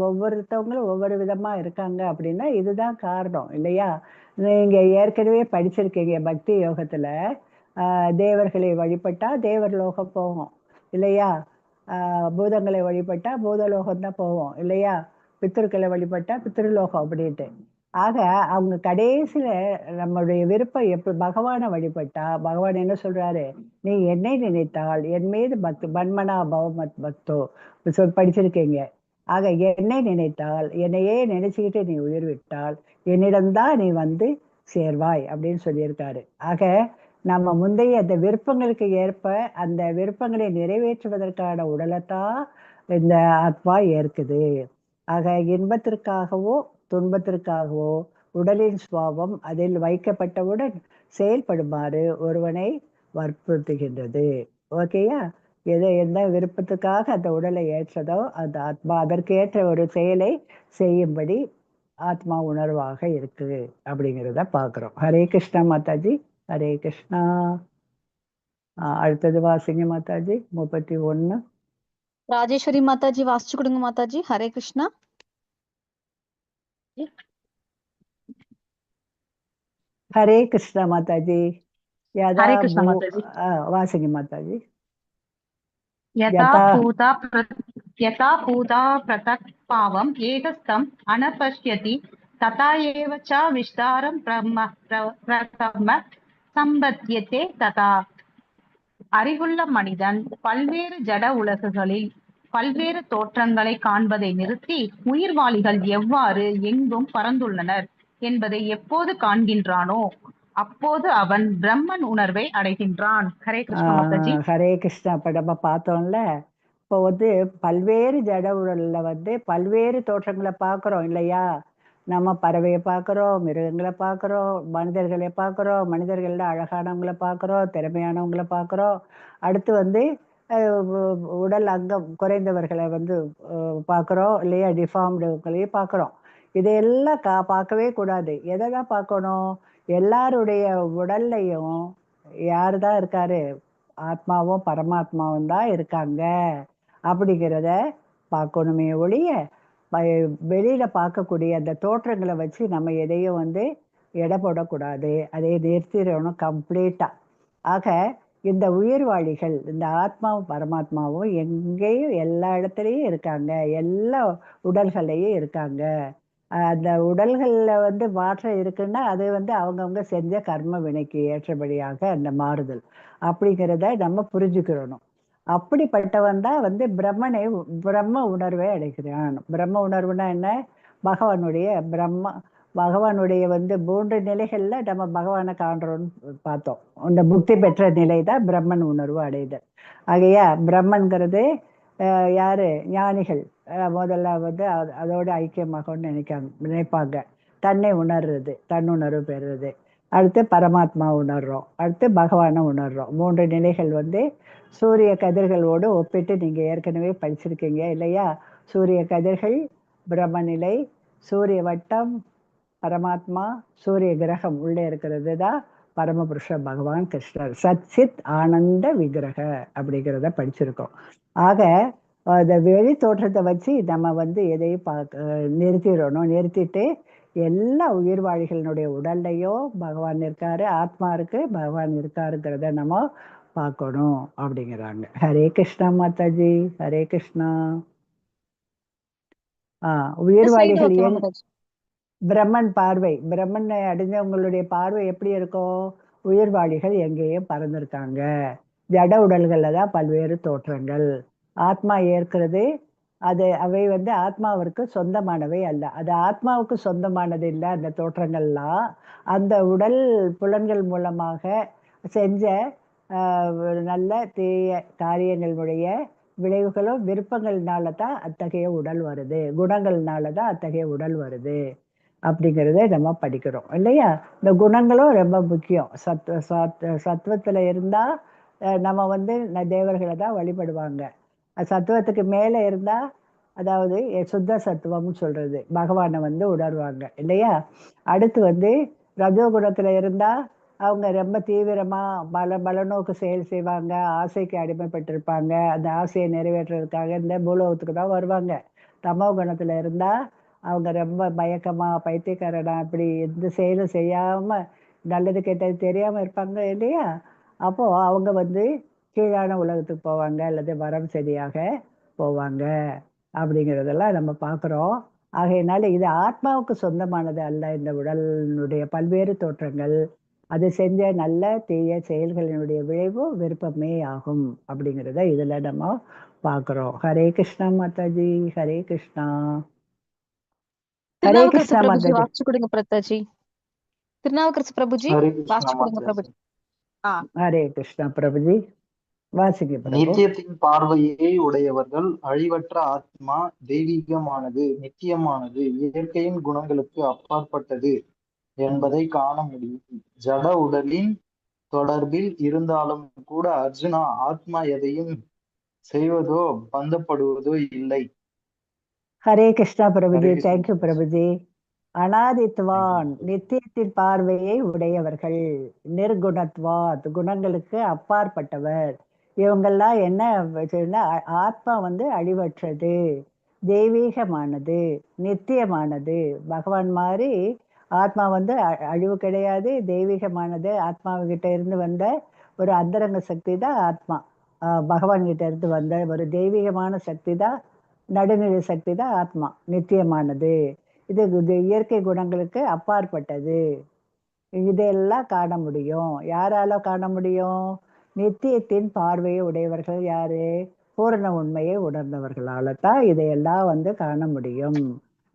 ஒவ்வொருத்தவங்களும் ஒவ்வொரு விதமாக இருக்காங்க அப்படின்னா இதுதான் காரணம் இல்லையா? நீங்கள் ஏற்கனவே படிச்சிருக்கீங்க பக்தி யோகத்தில், தேவர்களை வழிபட்டால் தேவர் லோகம் போகும் இல்லையா? பூதங்களை வழிபட்டால் பூதலோகம் தான் போவோம் இல்லையா? பித்திருக்களை வழிபட்டால் பித்ருலோகம் அப்படின்ட்டு. ஆக அவங்க கடைசியில் நம்மளுடைய விருப்பம் எப்படி பகவானை வழிபட்டா பகவான் என்ன சொல்றாரு? நீ என்னை நினைத்தால் என் மீது பக்தி, மன்மனா பவமத் பக்தோ படிச்சிருக்கீங்க. ஆக என்னை நினைத்தால், என்னையே நினைச்சுக்கிட்டு நீ உயிர் விட்டால் என்னிடம்தான் நீ வந்து சேர்வாய் அப்படின்னு சொல்லியிருக்காரு. ஆக நம்ம முந்தைய அந்த விருப்பங்களுக்கு ஏற்ப அந்த விருப்பங்களை நிறைவேற்றுவதற்கான உடலைத்தான் இந்த ஆத்மா ஏற்குது. ஆக இன்பத்திற்காகவோ துன்பத்திற்காகவோ உடலின் சுவாபம் அதில் வைக்கப்பட்டவுடன் செயல்படுமாறு ஒருவனை வற்புறுத்துகின்றது. ஓகேயா? எதை எந்த விருப்பத்துக்காக அந்த உடலை ஏற்றதோ அந்த ஆத்மா அதற்கு ஏற்ற ஒரு செயலை செய்யும்படி ஆத்மா உணர்வாக இருக்கு அப்படிங்கிறத பார்க்குறோம். ஹரே கிருஷ்ணா மாதாஜி. ஹரே கிருஷ்ணா. அடுத்தது வாசிங்க மாதாஜி, 31.
ராஜேஸ்வரி மாதாஜி வாசிச்சு கொடுங்க மாதாஜி. ஹரே கிருஷ்ணா.
ஹரே கிருஷ்ணா மாதாஜி. யதா
ஹரே கிருஷ்ணா மாதாஜி.
வாசிங்க மாதாஜி.
யதா பூதா யதா பூதா பிரதக் பாவம் ஏகஸ்தம் அனபஷ்யதி ததா ஏவ ச விஸ்தாரம் பிரகம சம்பத்யதே ததா. அறிவுள்ள மனிதன் பல்வேறு ஜட உலகுகளில் பல்வேறு தோற்றங்களை காண்பதை நிறுத்தி உயிர்வாளிகள் எவ்வாறு எங்கும் பறந்துள்ளனர் என்பதை எப்போது காண்கின்றானோ அப்போது அவன் பிரம்மன் உணர்வை அடைகின்றான். ஹரே கிருஷ்ணா மாதாஜி.
ஹரே கிருஷ்ணா. இப்ப நம்ம பார்த்தோம்ல, இப்போ வந்து பல்வேறு ஜட உடல்ல வந்து பல்வேறு தோற்றங்களை பார்க்குறோம் இல்லையா? நம்ம பறவையை பார்க்குறோம், மிருகங்களை பார்க்குறோம், மனிதர்களை பார்க்குறோம், மனிதர்களில் அழகானவங்களை பார்க்குறோம், திறமையானவங்களை பார்க்குறோம். அடுத்து வந்து உடல் அங்கம் குறைந்தவர்களை வந்து பார்க்குறோம் இல்லையா? டிஃபார்ம்டுகளையும் பார்க்குறோம். இதையெல்லாம் பார்க்கவே கூடாது. எதை தான் பார்க்கணும்? எல்லாருடைய உடல்லையும் யார் தான் இருக்காரு? ஆத்மாவும் பரமாத்மாவும் தான் இருக்காங்க அப்படிங்கிறத பார்க்கணுமே ஒழிய வெளியில பார்க்கக்கூடிய அந்த தோற்றங்களை வச்சு நம்ம எதையும் வந்து எடை போடக்கூடாது, அதை நிறுத்திடணும் கம்ப்ளீட்டா. ஆக இந்த உயிர்வாளிகள், இந்த ஆத்மாவும் பரமாத்மாவும் எங்கேயும் எல்லா இடத்துலையும் இருக்காங்க, எல்லா உடல்களையும் இருக்காங்க. அந்த உடல்களில் வந்து மாற்றம் இருக்குன்னா அது வந்து அவங்கவுங்க செஞ்ச கர்ம வினைக்கு ஏற்றபடியாக அந்த மாறுதல் அப்படிங்கிறத நம்ம புரிஞ்சுக்கிறணும். அப்படிப்பட்டவன் தான் வந்து பிரம்ம உணர்வை அடைகிறான். பிரம்ம உணர்வுனா என்ன? பகவானுடைய பகவானுடைய வந்து 3 நிலைகள்ல நம்ம பகவானை காண்றோம்னு பார்த்தோம். அந்த முக்தி பெற்ற நிலை தான் பிரம்மன் உணர்வு அடைதல். ஆகையா பிரம்மன்கிறது யாரு? ஞானிகள் முதல்ல வந்து அதோட ஐக்கியமாகணும்னு நினைப்பாங்க. தன்னை உணர்றது, தன்னுணர்வு பெறுறது. அடுத்து பரமாத்மா உணர்றோம், அடுத்து பகவானை உணர்றோம். 3 நிலைகள் வந்து சூரிய கதிர்களோடு ஒப்பிட்டு நீங்க ஏற்கனவே படிச்சிருக்கீங்க இல்லையா? சூரிய கதிர்கள் பிரம்மநிலை, சூரிய வட்டம் பரமாத்மா, சூரிய கிரகம் உள்ளே இருக்கிறது தான் பரமபுருஷ பகவான் கிருஷ்ணர். சச்சித் ஆனந்த விக்கிரக அப்படிங்கிறத படிச்சிருக்கோம். ஆக அந்த வெளி தோற்றத்தை வச்சு நம்ம வந்து எதையும் பார்க்க நிறுத்திடணும். நிறுத்திட்டு எல்லா உயிர்வாழிகளினுடைய உடல்லையும் பகவான் இருக்காரு, ஆத்மா இருக்கு, பகவான் இருக்காருங்கிறத நம்ம பார்க்கணும் அப்படிங்கிறாங்க. ஹரே கிருஷ்ணா மாதாஜி. ஹரே கிருஷ்ணா.
இந்த ஸ்லைடு
உயிர்வாழிகள்
ஓகேவா மாதாஜி?
பிரம்மன் பார்வை, பிரம்மனை அடைஞ்சவங்களுடைய பார்வை எப்படி இருக்கும்? உயிர்வாழிகள் எங்கேயும் பறந்திருக்காங்க, ஜட உடல்களில் தான் பல்வேறு தோற்றங்கள், ஆத்மா ஏற்கிறது, அது அவை வந்து ஆத்மாவிற்கு சொந்தமானவை அல்ல. அது ஆத்மாவுக்கு சொந்தமானது இல்லை. அந்த தோற்றங்கள்லாம் அந்த உடல் புலன்கள் மூலமாக செஞ்ச நல்ல தீய காரியங்களுடைய விளைவுகளும் விருப்பங்கள்னால தான் அத்தகைய உடல் வருது, குணங்கள்னால தான் அத்தகைய உடல் வருது அப்படிங்கிறத நம்ம படிக்கிறோம் இல்லையா? இந்த குணங்களும் ரொம்ப முக்கியம். சத்துவத்தில் இருந்தால் நம்ம வந்து தேவர்களை தான் வழிபடுவாங்க. சத்துவத்துக்கு மேலே இருந்தால், அதாவது சுத்த சத்துவம்னு சொல்றது, பகவானை வந்து உணர்வாங்க இல்லையா? அடுத்து வந்து ரஜோகுணத்தில் இருந்தால் அவங்க ரொம்ப தீவிரமாக பலநோக்கு செயல் செய்வாங்க, ஆசைக்கு அடிமைப்பட்டிருப்பாங்க, அந்த ஆசையை நிறைவேற்றுறதுக்காக இந்த பூலோகத்துக்கு தான் வருவாங்க. தமோ குணத்தில் இருந்தால் அவங்க ரொம்ப மயக்கமாக, பைத்தியக்காரனா, அப்படி எந்த செயலும் செய்யாமல் நல்லது கெட்டது தெரியாமல் இருப்பாங்க இல்லையா? அப்போது அவங்க வந்து கீழான உலகத்துக்கு போவாங்க அல்லது மரம் செடியாக போவாங்க அப்படிங்கிறதெல்லாம் நம்ம பார்க்குறோம். ஆகையினால இது ஆத்மாவுக்கு சொந்தமானது அல்ல. இந்த உடலினுடைய பல்வேறு தோற்றங்கள், அது செஞ்ச நல்ல தீய செயல்களினுடைய விளைவு விருப்பமே ஆகும் அப்படிங்கிறத இதில் நம்ம பார்க்குறோம். ஹரே கிருஷ்ணா மாதாஜி. ஹரே கிருஷ்ணா. ஹரே
திருநாவுக்கரசு
கிருஷ்ணா
பிரபுஜி
மாதாஜி.
வாசிச்சு கொடுங்க பிரதாஜி. திருநாவுக்கரசு பிரபுஜி
ஹரே கிருஷ்ணா
வாசிச்சு கொடுங்க
மாதாஜி.
பிரபுஜி.
ஹரே கிருஷ்ணா பிரபுஜி, வாசிங்க பிரபு.
நித்தியத்தின் பார்வையை உடையவர்கள் அழிவற்ற ஆத்மா தெய்வீகமானது, நித்தியமானது, இயற்கையின் குணங்களுக்கு அப்பாற்பட்டது என்பதை காண முடியும். ஜட உடலின் தொடர்பில் இருந்தாலும் கூட அர்ஜுனா, ஆத்மா எதையும் செய்வதோ பந்தப்படுவதோ இல்லை.
Hare Krishna
Hare
Prabhuji.
Krishna
thank you
Mataji.
Prabhuji.
Thank you
அனாதித்வான்,
Mataji.
நித்தியத்தின் பார்வையை உடையவர்கள், நிர்குணத்வாத், குணங்களுக்கு அப்பாற்பட்டவர். இவங்கெல்லாம் என்ன சொன்னா, ஆத்மா வந்து அழிவற்றது, தெய்வீகமானது, நித்தியமானது. பகவான் மாதிரி ஆத்மா வந்து அழிவு கிடையாது, தெய்வீகமானது. ஆத்மாவுக்கிட்ட இருந்து வந்த ஒரு அந்தரங்க சக்தி தான் ஆத்மா. பகவான் கிட்ட இருந்து வந்த ஒரு தெய்வீகமான சக்தி தான், நடுநிலை சக்தி தான் ஆத்மா, நித்தியமானது. இது இது இயற்கை குணங்களுக்கு அப்பாற்பட்டது. இதெல்லாம் காண முடியும். யாரால காண முடியும்? நித்தியத்தின் பார்வையை உடையவர்கள் யாரு? பூரண உண்மையை உணர்ந்தவர்களால தான் இதையெல்லாம் வந்து காண முடியும்.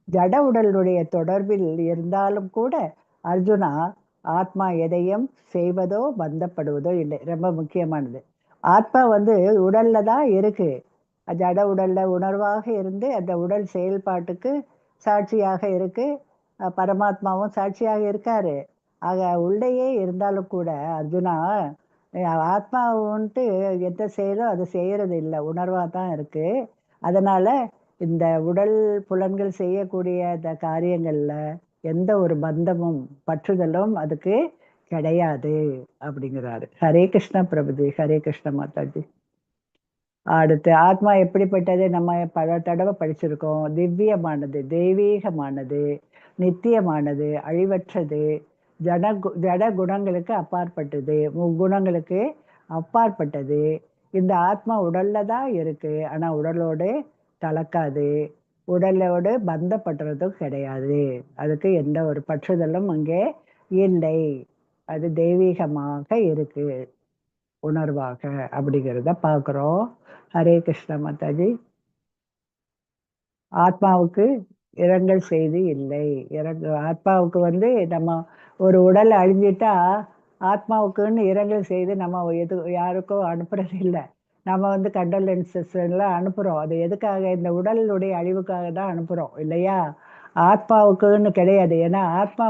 ஜட உடலுடைய தொடர்பில் இருந்தாலும் கூட அர்ஜுனா, ஆத்மா எதையும் செய்வதோ பந்தப்படுவதோ இல்லை. ரொம்ப முக்கியமானது. ஆத்மா வந்து உடல்ல தான் இருக்கு. ஜட உடல்ல உணர்வாக இருந்து அந்த உடல் செயல்பாட்டுக்கு சாட்சியாக இருக்கு. பரமாத்மாவும் சாட்சியாக இருக்காரு. ஆக உள்ளேயே இருந்தாலும் கூட அர்ஜுனா, ஆத்மாவுன்ட்டு எந்த செயலும் அது செய்யறது இல்லை, உணர்வாக தான் இருக்கு. அதனால இந்த உடல் புலன்கள் செய்யக்கூடிய அந்த காரியங்கள்ல எந்த ஒரு பந்தமும் பற்றுதலும் அதுக்கு கிடையாது அப்படிங்கிறாரு. ஹரே கிருஷ்ணா பிரபுஜி. ஹரே கிருஷ்ண மாதாஜி. அடுத்து ஆத்மா எப்படிப்பட்டது நம்ம பல தடவை படிச்சிருக்கோம். திவ்யமானது, தெய்வீகமானது, நித்தியமானது, அழிவற்றது, ஜட குணங்களுக்கு அப்பாற்பட்டது, முக்குணங்களுக்கு அப்பாற்பட்டது. இந்த ஆத்மா உடல்ல தான் இருக்கு, ஆனா உடலோடு கலக்காது, உடலோடு பந்தப்படுறதும் கிடையாது. அதுக்கு எந்த ஒரு பற்றுதலும் அங்கே இல்லை. அது தெய்வீகமாக இருக்கு, உணர்வாக அப்படிங்கிறத பார்க்குறோம். ஹரே கிருஷ்ண மாதாஜி. ஆத்மாவுக்கு இரங்கல் செய்தி இல்லை. ஆத்மாவுக்கு வந்து நம்ம ஒரு உடல் அழிஞ்சிட்டா ஆத்மாவுக்குன்னு இரங்கல் செய்து நம்ம எது யாருக்கும் அனுப்புறது இல்லை. நம்ம வந்து கண்டோலன்சஸ் எல்லாம் அனுப்புகிறோம். அது எதுக்காக? இந்த உடலுடைய அழிவுக்காக தான் அனுப்புகிறோம் இல்லையா? ஆத்மாவுக்குன்னு கிடையாது. ஏன்னா ஆத்மா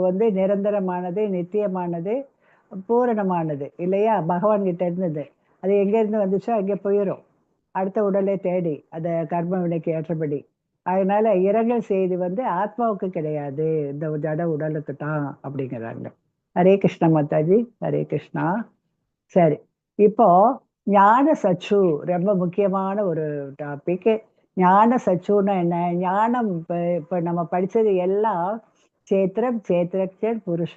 வந்து நிரந்தரமானது, நித்தியமானது, பூரணமானது இல்லையா? பகவான் கிட்ட இருந்தது. அது எங்கேருந்து வந்துச்சோ அங்கே போயிடும், அடுத்த உடலை தேடி, அந்த கர்ம வினைக்கு ஏற்றபடி. அதனால இரங்கல் செய்தி வந்து ஆத்மாவுக்கு கிடையாது, இந்த ஜட உடலுக்கு தான் அப்படிங்கிறாங்க. ஹரே கிருஷ்ணா மாதாஜி. ஹரே கிருஷ்ணா. சரி, இப்போ ஞான சச்சு ரொம்ப முக்கியமான ஒரு டாபிக். ஞான சச்சுன்னா என்ன? ஞானம் இப்போ இப்போ நம்ம படிச்சது எல்லாம் சேத்திரம், சேத்திரக்ஷன், புருஷ,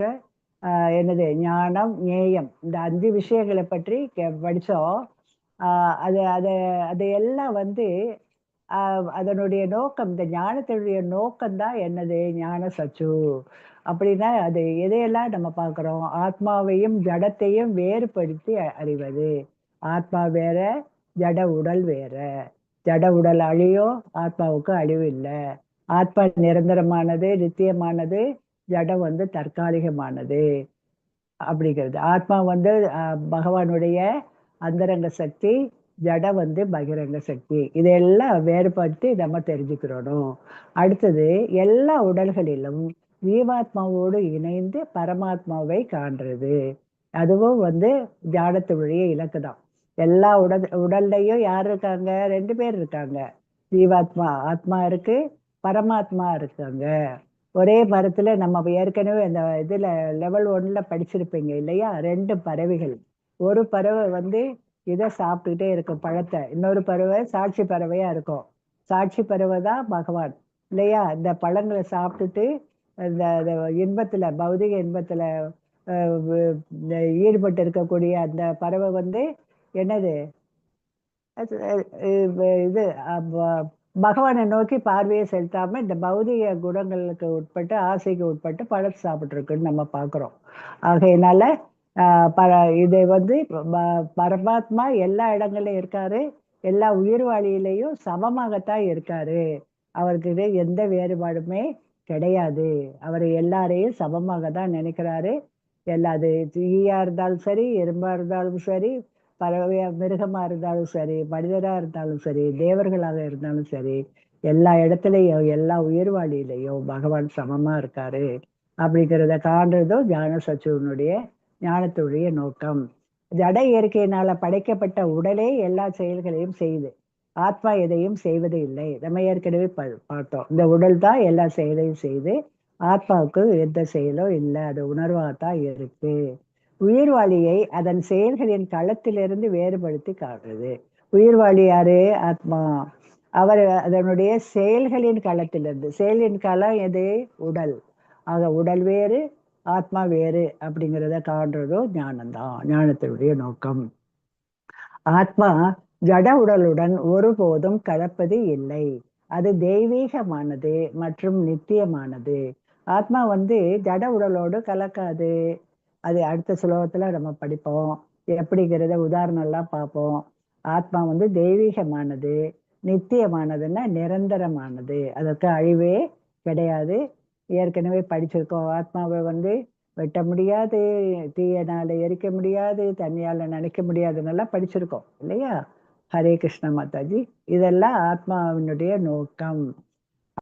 என்னது ஞானம், ஞேயம், இந்த 5 விஷயங்களை பற்றி படித்தோம். அது அது அது எல்லாம் வந்து அதனுடைய நோக்கம், இந்த ஞானத்தினுடைய நோக்கம்தான் என்னது? ஞான சச்சு. அப்படின்னா அது எதையெல்லாம் நம்ம பார்க்குறோம்? ஆத்மாவையும் ஜடத்தையும் வேறுபடுத்தி அறிவது. ஆத்மா வேற, ஜட உடல் வேற. ஜட உடல் அழியோ, ஆத்மாவுக்கு அழிவு இல்லை. ஆத்மா நிரந்தரமானது, நித்தியமானது. ஜடம் வந்து தற்காலிகமானது அப்படிங்கிறது. ஆத்மா வந்து பகவானுடைய அந்தரங்க சக்தி, ஜடம் வந்து பகிரங்க சக்தி. இதையெல்லாம் வேறுபடுத்தி நம்ம தெரிஞ்சுக்கிறோம். அடுத்தது, எல்லா உடல்களிலும் ஜீவாத்மாவோடு இணைந்து பரமாத்மாவை காண்றது. அதுவும் வந்து ஞானத்தினுடைய இலக்கு தான். எல்லா உடல்லையும் யார் இருக்காங்க? 2 பேர் இருக்காங்க. ஜீவாத்மா, ஆத்மா இருக்கு, பரமாத்மா இருக்காங்க. ஒரே மரத்துல நம்ம ஏற்கனவே அந்த இதுல லெவல் 1ல படிச்சிருப்பீங்க இல்லையா? 2 பறவைகள். ஒரு பறவை வந்து இதை சாப்பிட்டுக்கிட்டே இருக்கும் பழத்தை, இன்னொரு பறவை சாட்சி பறவையா இருக்கும். சாட்சி பறவை தான் பகவான் இல்லையா? இந்த பழங்களை சாப்பிட்டுட்டு இந்த இன்பத்துல, பௌதிக இன்பத்துல ஈடுபட்டு இருக்கக்கூடிய அந்த பறவை வந்து என்னது? இது பகவானை நோக்கி பார்வையை செலுத்தாம இந்த பௌதிக குணங்களுக்கு உட்பட்டு, ஆசைக்கு உட்பட்டு பழத்தை சாப்பிட்டு இருக்குன்னு நம்ம பார்க்குறோம். ஆகையினால இது வந்து பரமாத்மா எல்லா இடங்களையும் இருக்காரு, எல்லா உயிர்வாழியிலையும் சமமாகத்தான் இருக்காரு. அவருக்கு எந்த வேறுபாடுமே கிடையாது. அவர் எல்லாரையும் சமமாக தான் நினைக்கிறாரு. எல்லா அது ஈயா இருந்தாலும் சரி, எறும்பா இருந்தாலும் சரி, பறவையா மிருகமா இருந்தாலும் சரி, மனிதரா இருந்தாலும் சரி, தேவர்களாக இருந்தாலும் சரி, எல்லா இடத்துலையும் எல்லா உயிர்வாழியிலையும் பகவான் சமமா இருக்காரு அப்படிங்கிறத காண்றதும் ஞான சச்சுவனுடைய ஞானத்துடைய நோக்கம். ஜட இயற்கையினால படைக்கப்பட்ட உடலே எல்லா செயல்களையும் செய்யுது, ஆத்மா எதையும் செய்வது இல்லை. நம்ம ஏற்கனவே பார்த்தோம். இந்த உடல் தான் எல்லா செயலையும் செய்து, ஆத்மாவுக்கு எந்த செயலும் இல்லை, அது உணர்வாகத்தான் இருக்கு. உயிர்வாளியை அதன் செயல்களின் களத்திலிருந்து வேறுபடுத்தி காட்டுறது. உயிர்வாளி யாரு? ஆத்மா. அவர் அதனுடைய செயல்களின் களத்திலிருந்து, செயலின் களம் எது? உடல். ஆக உடல் வேறு, ஆத்மா வேறு அப்படிங்கிறத காண்றதும் ஞானம்தான், ஞானத்தினுடைய நோக்கம். ஆத்மா ஜட உடலுடன் ஒருபோதும் கலப்பது இல்லை. அது தெய்வீகமானது மற்றும் நித்தியமானது. ஆத்மா வந்து ஜட உடலோடு கலக்காது. அது அடுத்த ஸ்லோகத்துல நம்ம படிப்போம், எப்படிங்கிறத உதாரணம் எல்லாம் பார்ப்போம். ஆத்மா வந்து தெய்வீகமானது, நித்தியமானதுன்னா நிரந்தரமானது, அதற்கு அழிவே கிடையாது. ஏற்கனவே படிச்சிருக்கோம். ஆத்மாவை வந்து வெட்ட முடியாது, தீயனால எரிக்க முடியாது, தண்ணியால நனைக்க முடியாதுன்னெல்லாம் படிச்சிருக்கோம் இல்லையா? ஹரே கிருஷ்ண மாதாஜி. இதெல்லாம் ஆத்மாவினுடைய நோக்கம்.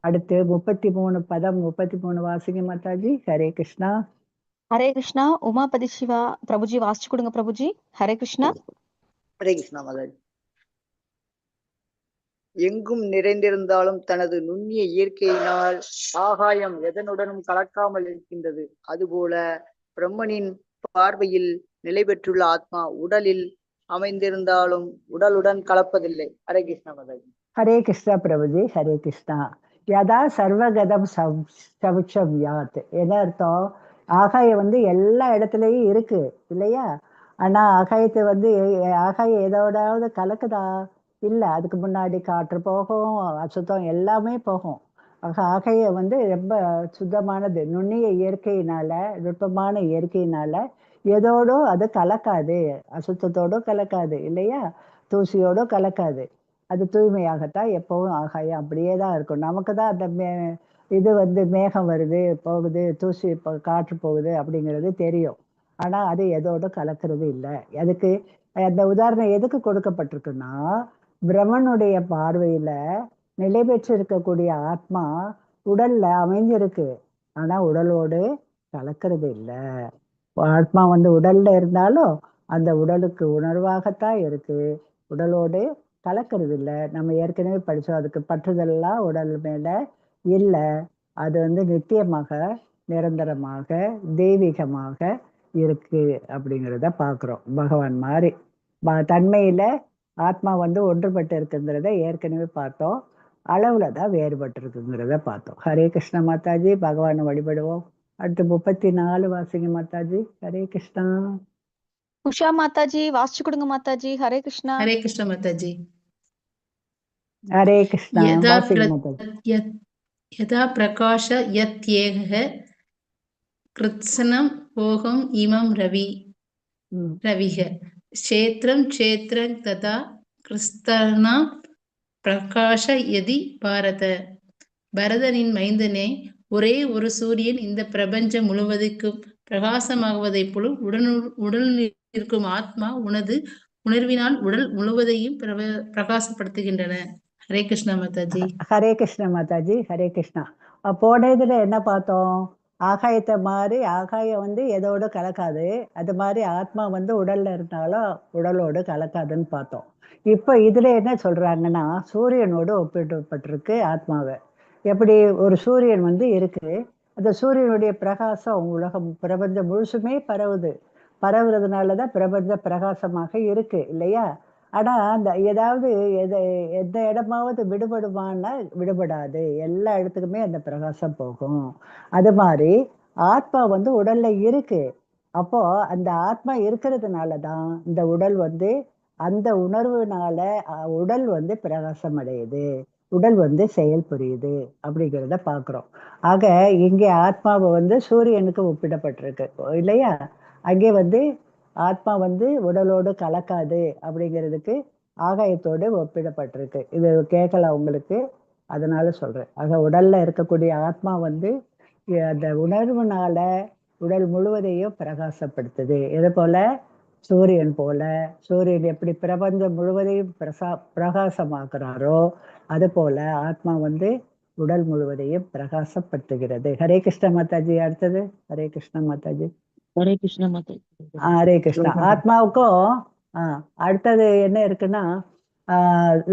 அடுத்து 33 பதம், 33 வாசிங்க மாதாஜி. ஹரே கிருஷ்ணா.
ஹரே கிருஷ்ணா. உமாபதி சிவா பிரபுஜி வாசிச்சு கொடுங்க பிரபுஜி. ஹரே கிருஷ்ணா.
ஹரே கிருஷ்ணா மாதாஜி. எங்கும் நிறைந்திருந்தாலும் தனது நுண்ணிய இயற்கையினால் ஆகாயம் எதனுடனும் கலக்காமல் இருக்கின்றது. அதுபோல பிரம்மனின் பார்வையில் நிலை பெற்றுள்ள ஆத்மா உடலில் அமைந்திருந்தாலும் உடலுடன் கலப்பதில்லை. ஹரே கிருஷ்ணா மாதாஜி.
ஹரே கிருஷ்ணா பிரபுஜி. ஹரே கிருஷ்ணா. யதா சர்வகதம் சவுச்சம் யாத். என்ன அர்த்தம்? ஆகாயம் வந்து எல்லா இடத்துலயும் இருக்கு இல்லையா? ஆனா ஆகாயத்தை வந்து ஆகாயம் எதோடாவது கலக்குதா? இல்லை. அதுக்கு முன்னாடி காற்று போகும், அசுத்தம் எல்லாமே போகும். ஆக ஆகாயம் வந்து ரொம்ப சுத்தமானது. நுண்ணிய இயற்கையினால, நுட்பமான இயற்கையினால எதோடும் அது கலக்காது, அசுத்தத்தோடும் கலக்காது இல்லையா? தூசியோடும் கலக்காது. அது தூய்மையாகத்தான் எப்பவும் ஆகாயம் அப்படியே தான் இருக்கும். நமக்கு தான் அந்த இது வந்து மேகம் வருது போகுது, தூசி காற்று போகுது அப்படிங்கிறது தெரியும். ஆனா அது எதோட கலக்கிறது இல்லை. அதுக்கு அந்த உதாரணம் எதுக்கு கொடுக்கப்பட்டிருக்குன்னா, பிரம்மனுடைய பார்வையில நிலை பெற்று இருக்கக்கூடிய ஆத்மா உடல்ல அமைஞ்சிருக்கு, ஆனா உடலோடு கலக்கிறது இல்லை. ஆத்மா வந்து உடல்ல இருந்தாலும் அந்த உடலுக்கு உணர்வாகத்தான் இருக்கு, உடலோடு கலக்கிறது இல்லை. நம்ம ஏற்கனவே படிச்சோம், அதுக்கு பற்றுதல்லாம் உடல் மேல இல்லை. அது வந்து நித்தியமாக நிரந்தரமாக தெய்வீகமாக இருக்கு அப்படிங்கிறத பார்க்குறோம். பகவான் மாதிரி தன்மையில ஆத்மா வந்து ஒன்றுபட்டு இருக்குங்கிறத ஏற்கனவே பார்த்தோம். அளவுல தான் வேறுபட்டு இருக்குங்கிறத பார்த்தோம். ஹரே கிருஷ்ண மாதாஜி. பகவானை வழிபடுவோம். அடுத்து 34 வாசிங்க மாதாஜி. ஹரே கிருஷ்ணா.
உஷா மாதாஜி வாசிச்சு கொடுங்க மாதாஜி. ஹரே கிருஷ்ணா.
ஹரே கிருஷ்ண மாதாஜி.
ஹரே கிருஷ்ணா.
யதா
வாசிங்க மாதாஜி.
யதா பிரகாஷ யத்யேக கிருத்ஸ்னம் போகம் இமம் ரவி ரவிக க்ஷேத்ரம் க்ஷேத்ரங் ததா கிருஸ்தனாம் பிரகாஷ யதி பாரத. பரதனின் மைந்தனே, ஒரே ஒரு சூரியன் இந்த பிரபஞ்சம் முழுவதற்கும் பிரகாசமாகுவதைப் போல உடலில் இருக்கும் ஆத்மா உனது உணர்வினால் உடல் முழுவதையும் பிரகாசப்படுத்துகின்றன. ஹரே கிருஷ்ணா மாதாஜி.
ஹரே கிருஷ்ணா மாதாஜி. ஹரே கிருஷ்ணா. போன இதுல என்ன பார்த்தோம்? ஆகாயத்தை மாதிரி ஆகாயம் வந்து எதோடு கலக்காது, அது மாதிரி ஆத்மா வந்து உடல்ல இருந்தாலும் உடலோடு கலக்காதுன்னு பார்த்தோம். இப்போ இதுல என்ன சொல்றாங்கன்னா, சூரியனோடு ஒப்பிடப்பட்டிருக்கு ஆத்மாவை. எப்படி ஒரு சூரியன் வந்து இருக்கு, அந்த சூரியனுடைய பிரகாசம் உலகம் பிரபஞ்சம் முழுசுமே பரவுது. பரவுறதுனாலதான் பிரபஞ்ச பிரகாசமாக இருக்கு இல்லையா? ஆனா அந்த ஏதாவது எந்த இடமாவது விடுபடுமான்னா விடுபடாது, எல்லா இடத்துக்குமே அந்த பிரகாசம் போகும். அது மாதிரி ஆத்மா வந்து உடல்ல இருக்கு. அப்போ அந்த ஆத்மா இருக்கிறதுனாலதான் இந்த உடல் வந்து அந்த உணர்வுனால உடல் வந்து பிரகாசம் அடையுது, உடல் வந்து செயல் புரியுது அப்படிங்கிறத பாக்குறோம். ஆக இங்கே ஆத்மாவை வந்து சூரியனுக்கு ஒப்பிடப்பட்டிருக்கு இல்லையா? அங்கே வந்து ஆத்மா வந்து உடலோடு கலக்காது அப்படிங்கிறதுக்கு ஆகாயத்தோடு ஒப்பிடப்பட்டிருக்கு. இது கேட்கலாம் உங்களுக்கு, அதனால சொல்றேன். ஆக உடல்ல இருக்கக்கூடிய ஆத்மா வந்து அந்த உணர்வுனால உடல் முழுவதையும் பிரகாசப்படுத்துது. எது போல? சூரியன் போல. சூரியன் எப்படி பிரபஞ்சம் முழுவதையும் பிரகாசமாக்குறாரோ அது போல ஆத்மா வந்து உடல் முழுவதையும் பிரகாசப்படுத்துகிறது. ஹரே கிருஷ்ண மாதாஜி. அடுத்தது ஹரே கிருஷ்ண மாதாஜி.
ஹரே கிருஷ்ண மாதாஜி.
ஹரே கிருஷ்ணா. ஆத்மாவுக்கும் அடுத்தது என்ன இருக்குன்னா,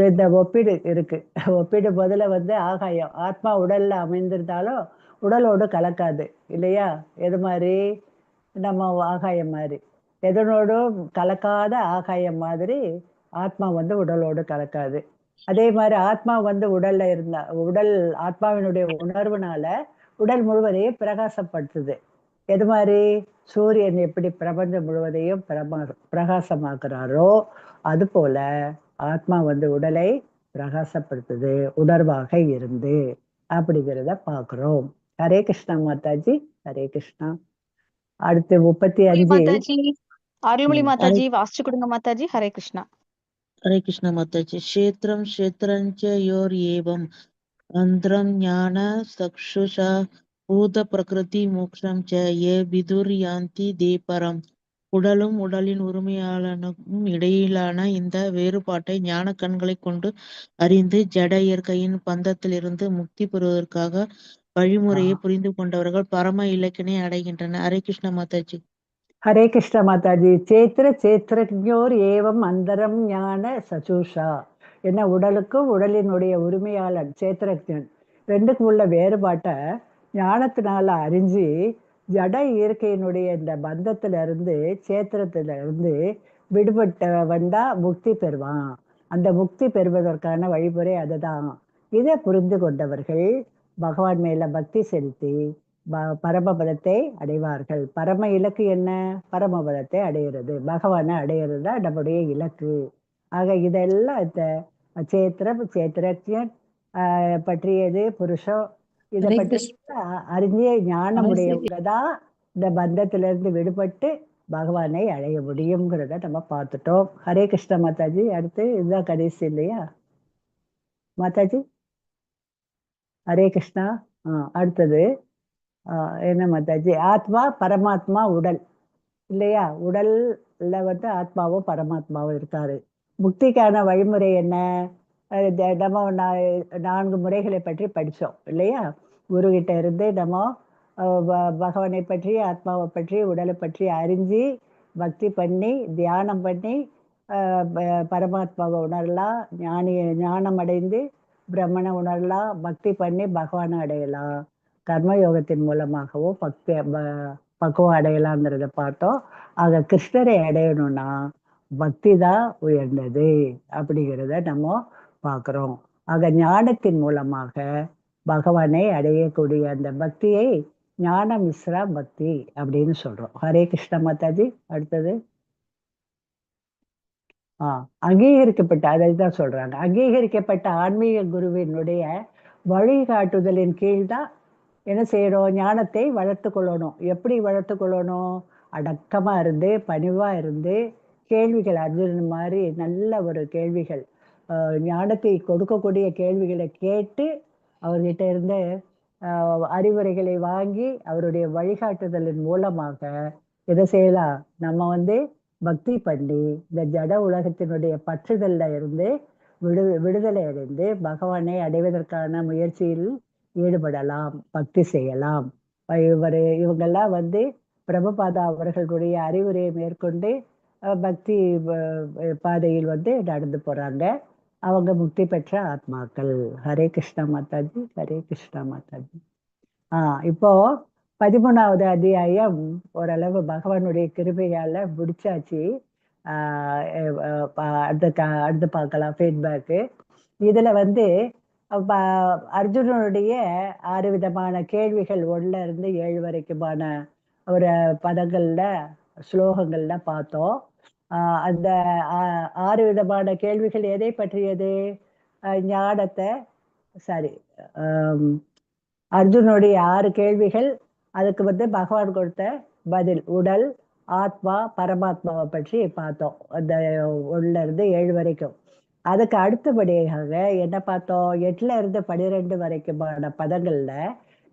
இந்த ஒப்பீடு இருக்கு. ஒப்பீடு முதல்ல வந்து ஆகாயம். ஆத்மா உடல்ல அமைந்திருந்தாலும் உடலோடு கலக்காது இல்லையா? எது மாதிரி? நம்ம ஆகாயம் மாதிரி, எதனோடும் கலக்காத ஆகாயம் மாதிரி ஆத்மா வந்து உடலோடு கலக்காது. அதே மாதிரி ஆத்மா வந்து உடல்ல இருந்தா உடல் ஆத்மாவினுடைய உணர்வுனால உடல் முழுவதையும் பிரகாசப்படுத்துது. எது மாதிரி? சூரியன் எப்படி பிரபஞ்சம் முழுவதையும் பிரகாசமாக்குறாரோ அது போல ஆத்மா வந்து உடலை பிரகாசப்படுத்துது உணர்வாக இருந்து அப்படிங்கிறத பாக்குறோம். ஹரே கிருஷ்ணா மாதாஜி. ஹரே கிருஷ்ணா. அடுத்து 35.
மாதாஜி. அருள்மொழி மாதாஜி வாசிச்சு கொடுங்க மாதாஜி. ஹரே கிருஷ்ணா.
ஹரே கிருஷ்ணா மாதாஜி. க்ஷேத்ரம் க்ஷேத்ரஞ்ச your ஏவம் அந்திரம் ஞான சக்ஷுஷா பூத பிரகிருதி மோக்ஷம் ச ஏ விதுர் யாந்தி தேபரம். உடலும் உடலின் உரிமையாளனுக்கும் இடையிலான இந்த வேறுபாட்டை ஞான கண்களை கொண்டு அறிந்து ஜட இயற்கையின் பந்தத்திலிருந்து முக்தி பெறுவதற்காக வழிமுறையை புரிந்து கொண்டவர்கள் பரம இலக்கினை அடைகின்றனர். ஹரே கிருஷ்ண மாதாஜி.
ஹரே கிருஷ்ண மாதாஜி. சேத்திர சேத்திரஜோர் ஏவம் அந்தரம் ஞான சசூஷா. என்ன? உடலுக்கும் உடலினுடைய உரிமையாளன் சேத்திரஜன் ரெண்டுக்கும் உள்ள வேறுபாட்டை ஞானத்தினால அறிஞ்சு ஜட இயற்கையினுடைய இந்த பந்தத்துல இருந்து சேத்திரத்துல இருந்து விடுபட்ட வந்தா முக்தி பெறுவான். அந்த முக்தி பெறுவதற்கான வழிமுறை அதுதான். இதை புரிந்து கொண்டவர்கள் பகவான் மேல பக்தி செலுத்தி பரமபதத்தை அடைவார்கள். பரம இலக்கு என்ன? பரமபதத்தை அடையிறது, பகவானை அடையிறது தான் நம்முடைய இலக்கு. ஆக இதெல்லாம் இந்த சேத்திரம் சேத்திரஜன் பற்றியது புருஷம் இதை பற்றி அறிஞ்சே ஞானம் உடையவங்க தான் இந்த பந்தத்திலிருந்து விடுபட்டு பகவானை அடைய முடியுங்கிறத நம்ம பார்த்துட்டோம். ஹரே கிருஷ்ண மாதாஜி. அடுத்து இதுதான் கடைசி இல்லையா மாதாஜி? ஹரே கிருஷ்ணா. அடுத்தது என்ன மாதாஜி? ஆத்மா பரமாத்மா உடல் இல்லையா? உடல்ல வந்து ஆத்மாவும் பரமாத்மாவும் இருக்காரு. முக்திக்கான வழிமுறை என்ன? நம்ம 4 முறைகளை பற்றி படித்தோம் இல்லையா? குரு கிட்ட இருந்து நம்ம பகவானை பற்றி ஆத்மாவை பற்றி உடலை பற்றி அறிஞ்சு பக்தி பண்ணி தியானம் பண்ணி பரமாத்மாவை உணரலாம், ஞானம் அடைந்து பிரம்மனை உணரலாம், பக்தி பண்ணி பகவானை அடையலாம். கர்மயோகத்தின் மூலமாகவோ பக்தி பக்குவம் அடையலாங்கிறத பார்த்தோம். ஆக கிருஷ்ணரை அடையணும்னா பக்தி தான் உயர்ந்தது அப்படிங்கிறத நம்ம பார்க்குறோம். ஆக ஞானத்தின் மூலமாக பகவானை அடையக்கூடிய அந்த பக்தியை ஞான மிஸ்ரா பக்தி அப்படின்னு சொல்றோம். ஹரே கிருஷ்ண மாதாஜி. அடுத்தது அங்கீகரிக்கப்பட்ட, அதை தான் சொல்றாங்க, அங்கீகரிக்கப்பட்ட ஆன்மீக குருவினுடைய வழிகாட்டுதலின் கீழ் தான் என்ன செய்யணும்? ஞானத்தை வளர்த்து கொள்ளணும். எப்படி வளர்த்து கொள்ளணும்? அடக்கமா இருந்து, பணிவா இருந்து, கேள்விகள் அர்ஜுனன் மாதிரி நல்ல ஒரு கேள்விகள், ஞானத்தை கொடுக்கக்கூடிய கேள்விகளை கேட்டு அவர்கிட்ட இருந்து அறிவுரைகளை வாங்கி அவருடைய வழிகாட்டுதலின் மூலமாக எதை செய்யலாம்? நம்ம வந்து பக்தி பண்ணி இந்த ஜட உலகத்தினுடைய பற்றுதல்ல இருந்து விடுதலை அடைந்து பகவானை அடைவதற்கான முயற்சியில் ஈடுபடலாம், பக்தி செய்யலாம். இவங்கெல்லாம் வந்து பிரபுபாதா அவர்களுடைய அறிவுரையை மேற்கொண்டு பக்தி பாதையில் வந்து நடந்து போறாங்க. அவங்க முக்தி பெற்ற ஆத்மாக்கள். ஹரே கிருஷ்ணா மாதாஜி. ஹரே கிருஷ்ணா மாதாஜி. இப்போ 13வது அத்தியாயம் ஓரளவு பகவானுடைய கிருபையால முடிச்சாச்சு. அடுத்து பார்க்கலாம் ஃபீட்பேக்கு. இதுல வந்து அர்ஜுனனுடைய 6 விதமான கேள்விகள் 1 இருந்து 7 வரைக்குமான ஒரு பதங்கள்ல ஸ்லோகங்கள்ல பார்த்தோம். அந்த 6 விதமான கேள்விகள் எதை பற்றியது? ஞானத்தை, சாரி, அர்ஜுனுடைய 6 கேள்விகள், அதுக்கு வந்து பகவான் கொடுத்த பதில் உடல், ஆத்மா, பரமாத்மாவை பற்றி பார்த்தோம். அந்த 1 இருந்து 7 வரைக்கும். அதுக்கு அடுத்தபடியாக என்ன பார்த்தோம்? 8 இருந்து 12 வரைக்குமான பதங்கள்ல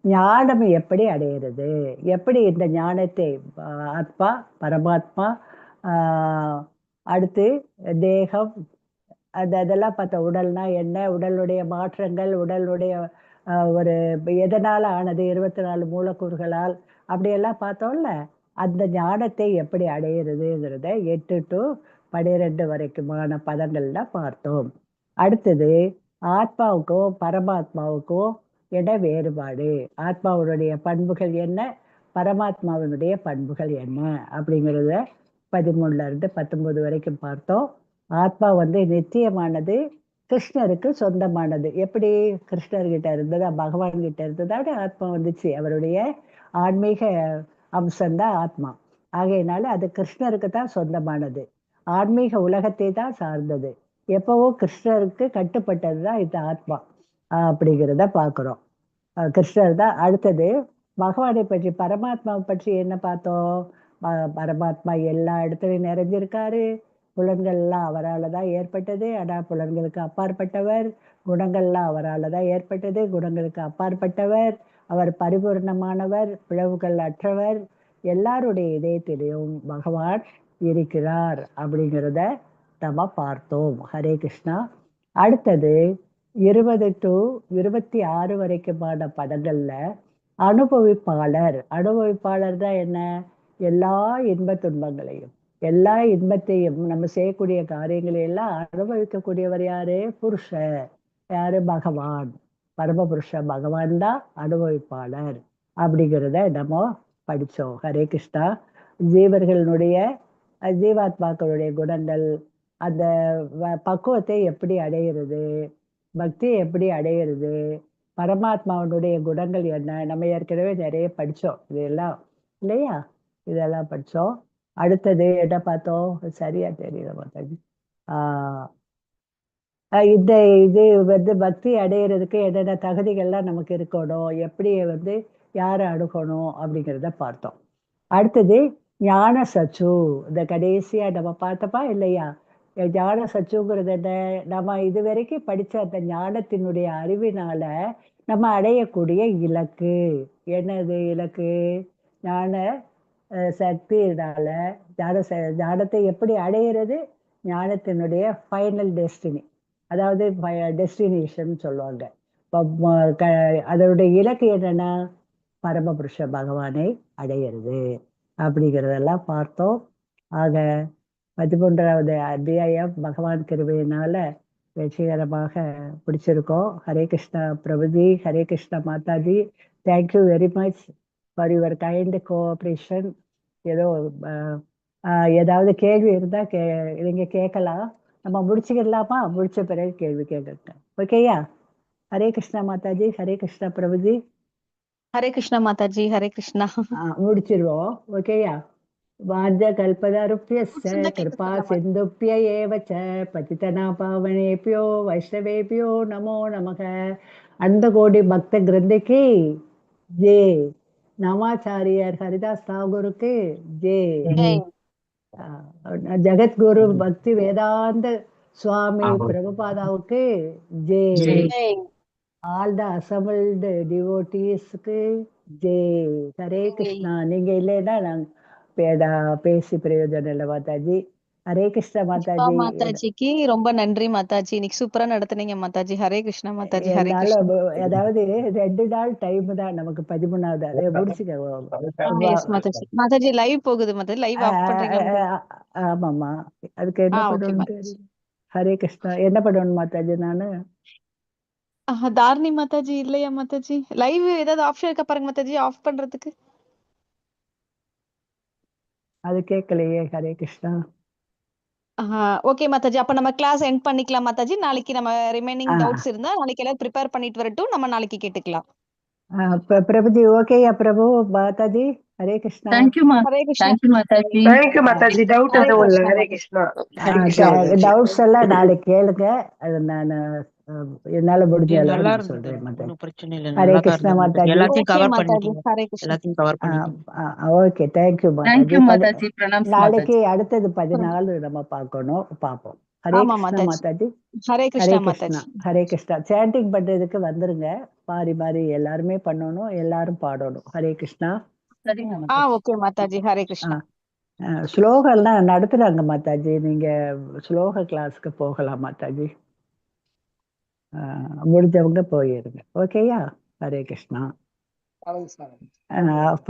ஞானம் எப்படி அடையிறது, எப்படி இந்த ஞானத்தை ஆத்மா, பரமாத்மா, அடுத்து தேகம், அந்த அதெல்லாம் பார்த்தோம். உடல்னா என்ன, உடலுடைய மாற்றங்கள், உடலுடைய ஒரு எதனால் ஆனது, 24 மூலக்கூறுகளால், அப்படியெல்லாம் பார்த்தோம்ல. அந்த ஞானத்தை எப்படி அடையிறதுங்கிறத 8 to 12 வரைக்குமான பதங்கள்ல பார்த்தோம். அடுத்தது ஆத்மாவுக்கும் பரமாத்மாவுக்கும் என்ன வேறுபாடு, ஆத்மாவுடைய பண்புகள் என்ன, பரமாத்மாவினுடைய பண்புகள் என்ன அப்படிங்கிறத 13 இருந்து 19 வரைக்கும் பார்த்தோம். ஆத்மா வந்து நித்தியமானது, கிருஷ்ணருக்கு சொந்தமானது. எப்படி கிருஷ்ணர்கிட்ட இருந்ததா, பகவான் கிட்ட இருந்ததா ஆத்மா வந்துச்சு. அவருடைய ஆன்மீக அம்சம்தான் ஆத்மா. ஆகையினால அது கிருஷ்ணருக்கு தான் சொந்தமானது, ஆன்மீக உலகத்தை தான் சார்ந்தது, எப்பவோ கிருஷ்ணருக்கு கட்டுப்பட்டது தான் இந்த ஆத்மா அப்படிங்கிறத பார்க்குறோம். கிருஷ்ணர் தான். அடுத்தது பகவானை பற்றி, பரமாத்மாவை பற்றி என்ன பார்த்தோம்? பரமாத்மா எல்லா இடத்துலையும் நிறைஞ்சிருக்காரு, புலன்கள்லாம் அவரால் தான் ஏற்பட்டது, ஆனால் புலன்களுக்கு அப்பாற்பட்டவர், குணங்கள்லாம் அவரால் தான் ஏற்பட்டது, குணங்களுக்கு அப்பாற்பட்டவர், அவர் பரிபூர்ணமானவர், பிளவுகள் அற்றவர், எல்லாருடைய இதயத்திலையும் பகவான் இருக்கிறார் அப்படிங்கிறத நம்ம பார்த்தோம். ஹரே கிருஷ்ணா. அடுத்தது 20 to 26 வரைக்குமான பதங்கள்ல அனுபவிப்பாளர். அனுபவிப்பாளர் தான் என்ன? எல்லா இன்ப துன்பங்களையும், எல்லா இன்பத்தையும், நம்ம செய்யக்கூடிய காரியங்களை எல்லாம் அனுபவிக்கக்கூடியவர் யாரு? புருஷர். யாரு? பகவான், பரமபுருஷ பகவான் தான் அனுபவிப்பாளர் அப்படிங்கிறத நம்ம படித்தோம். ஹரே கிருஷ்ணா. ஜீவர்களுடைய, ஜீவாத்மாக்களுடைய குணங்கள், அந்த பக்குவத்தை எப்படி அடையிறது, பக்தியை எப்படி அடையிறது, பரமாத்மாவினுடைய குணங்கள் என்ன, நம்ம ஏற்கனவே நிறைய படித்தோம் இதெல்லாம் இல்லையா? இதெல்லாம் படித்தோம். அடுத்தது என்ன பார்த்தோம்? சரியா தெரியல மாதாஜி. இந்த இது வந்து பக்தி அடையிறதுக்கு என்னென்ன தகுதிகள்லாம் நமக்கு இருக்கணும், எப்படி வந்து யாரை அணுகணும் அப்படிங்கிறத பார்த்தோம். அடுத்தது ஞான சச்சு. இந்த கடைசியா நம்ம பார்த்தப்பா இல்லையா? ஞான சச்சுங்கிறது என்ன? நம்ம இது வரைக்கும் படித்த அந்த ஞானத்தினுடைய அறிவினால நம்ம அடையக்கூடிய இலக்கு என்னது? இலக்கு ஞான சக்தியினால ஞானத்தை எப்படி அடையிறது? ஞானத்தினுடைய ஃபைனல் டெஸ்டினி, அதாவது டெஸ்டினேஷன் சொல்லுவாங்க. அதனுடைய இலக்கு என்னன்னா பரமபுருஷ பகவானை அடையிறது அப்படிங்கிறதெல்லாம் பார்த்தோம். ஆக 13வது அத்தியாயம் பகவான் கிருபையினால வெற்றிகரமாக பிடிச்சிருக்கோம். Hare Krishna Prabhuji, Hare Krishna Mataji. Thank you very much for your kind cooperation. ஏதோ ஏதாவது கேள்வி இருந்தால் நீங்கள் கேட்கலாம். நம்ம முடிச்சுக்கிடலாமா? முடிச்ச பிறகு கேள்வி கேட்கட்டும். ஓகேயா? ஹரே கிருஷ்ணா மாதாஜி. ஹரே கிருஷ்ணா பிரபுஜி.
ஹரே கிருஷ்ணா மாதாஜி. ஹரே கிருஷ்ணா.
முடிச்சிருவோம். ஓகேயா? வாஞ்ச கல்பதருப்பியஸ்ய
இருந்தா கேட்க
கிருபா
சொல்லலாம்.
சிந்துப்பிய ஏவ ச பதிதனா பாவனேபியோ வைஷ்ணவேபியோ நமோ நமக. அந்த கோடி பக்த கிரந்திக்கு ஜே. நாமாச்சாரியார் ஹரிதாஸ் தாகூருக்கு ஜே.
ஜெய்.
ஜெகத்குரு பக்தி வேதாந்த சுவாமி பிரபுபாதாவுக்கு J.
Jai.
All the assembled டிவோட்டீஸ்க்கு J. Hare
Jai.
Krishna. நீங்க இல்லைன்னா நாங்க பேசி பிரயோஜனம் இல்லை மாதாஜி. ஹரே கிருஷ்ணா
புஷ்பா
மாதாஜி.
மாதாஜிக்கு ரொம்ப நன்றி மாதாஜி. இன்னைக்கு சூப்பரா நடத்துனீங்க மாதாஜி. ஹரே கிருஷ்ணா மாதாஜி. ஹரே
என்னால
கிருஷ்ணா.
அதாவது 2 நாள் டைம் தான் நமக்கு. 13வது அதை முடிச்சுக்க.
எஸ் மாதாஜி. மாதாஜி, லைவ் போகுது மாதாஜி. லைவ் ஆஃப் பண்றீங்களா மாதாஜி?
ஆமாம்மா, அதுக்கு என்ன
ஓகே
பண்ணணும்னு
மாதாஜி.
தெரியல. ஹரே கிருஷ்ணா. என்ன பண்ணணும் மாதாஜி நானு?
தாரிணி மாதாஜி இல்லையா மாதாஜி? லைவ் ஏதாவது ஆப்ஷன் இருக்கா பாருங்க மாதாஜி, ஆஃப் பண்றதுக்கு.
அது கேட்கலையே. ஹரே கிருஷ்ணா.
ஓகே மாதாஜி, அப்ப நம்ம கிளாஸ் எண்ட் பண்ணிக்கலாம் மாதாஜி. நாளைக்கு நம்ம ரிமைனிங் டவுட்ஸ் இருந்தா நாளைக்கு எல்லாரும் ப்ரிப்பேர் பண்ணிட்டு வரட்டும், நம்ம நாளைக்கு கேட்டுக்கலாம்.
பிரபுஜி, ஓகேயா பிரபு? மாதாஜி, ஹரே கிருஷ்ணா.
தேங்க்யூமா.
Hare Krishna.
Thank you Mataji.
Thank you Mataji. Doubt
Hare
எதுவும் இல்லை.
கிருஷ்ணா
ஹரே
மாதாஜி.
கிருஷ்ணா. ஹரே கிருஷ்ணா மாதாஜி.
டவுட்ஸ் எல்லாம் நாளைக்கு கேளுங்க. அது நான் என்னால முடிஞ்ச
இது
அளவு
நல்லா
நான்
இருந்தது,
சொல்றேன் மாதாஜி.
ஒன்றும் பிரச்சனை இல்லை.
ஹரே
நல்லா தான்
கிருஷ்ணா
இருந்தது மாதாஜி.
மாதாஜி.
எல்லாத்தையும்
ஓகே
கவர்
மாதாஜி.
பண்ணிட்டீங்க.
ஹரே கிருஷ்ணா.
எல்லாத்தையும் கவர் பண்ணிட்டீங்க.
Okay, thank you Mataji.
Thank you Mataji. Pranams
நாளைக்கு
மாதாஜி.
அடுத்தது 14 நம்ம பார்க்கணும், பார்ப்போம். ஹரே
ஆமா
கிருஷ்ணா
மாதாஜி.
மாதாஜி.
ஹரே
ஹரே
கிருஷ்ணா
கிருஷ்ணா.
மாதாஜி.
ஹரே கிருஷ்ணா. சாண்டிங் பண்றதுக்கு வந்துருங்க. மாறி மாறி எல்லாருமே பண்ணணும், எல்லாரும் பாடணும். ஹரே கிருஷ்ணா.
சரிங்க மாதாஜி.
ஓகே மாதாஜி. ஹரே கிருஷ்ணா.
ஸ்லோகம்லாம் நடத்துறாங்க மாதாஜி. நீங்க ஸ்லோக கிளாஸ்க்கு போகலாம் மாதாஜி. முடிஞ்சவங்க போயிருங்க. ஓகேயா? ஹரே கிருஷ்ணா.
ஹரே கிருஷ்ணா.
அப்ப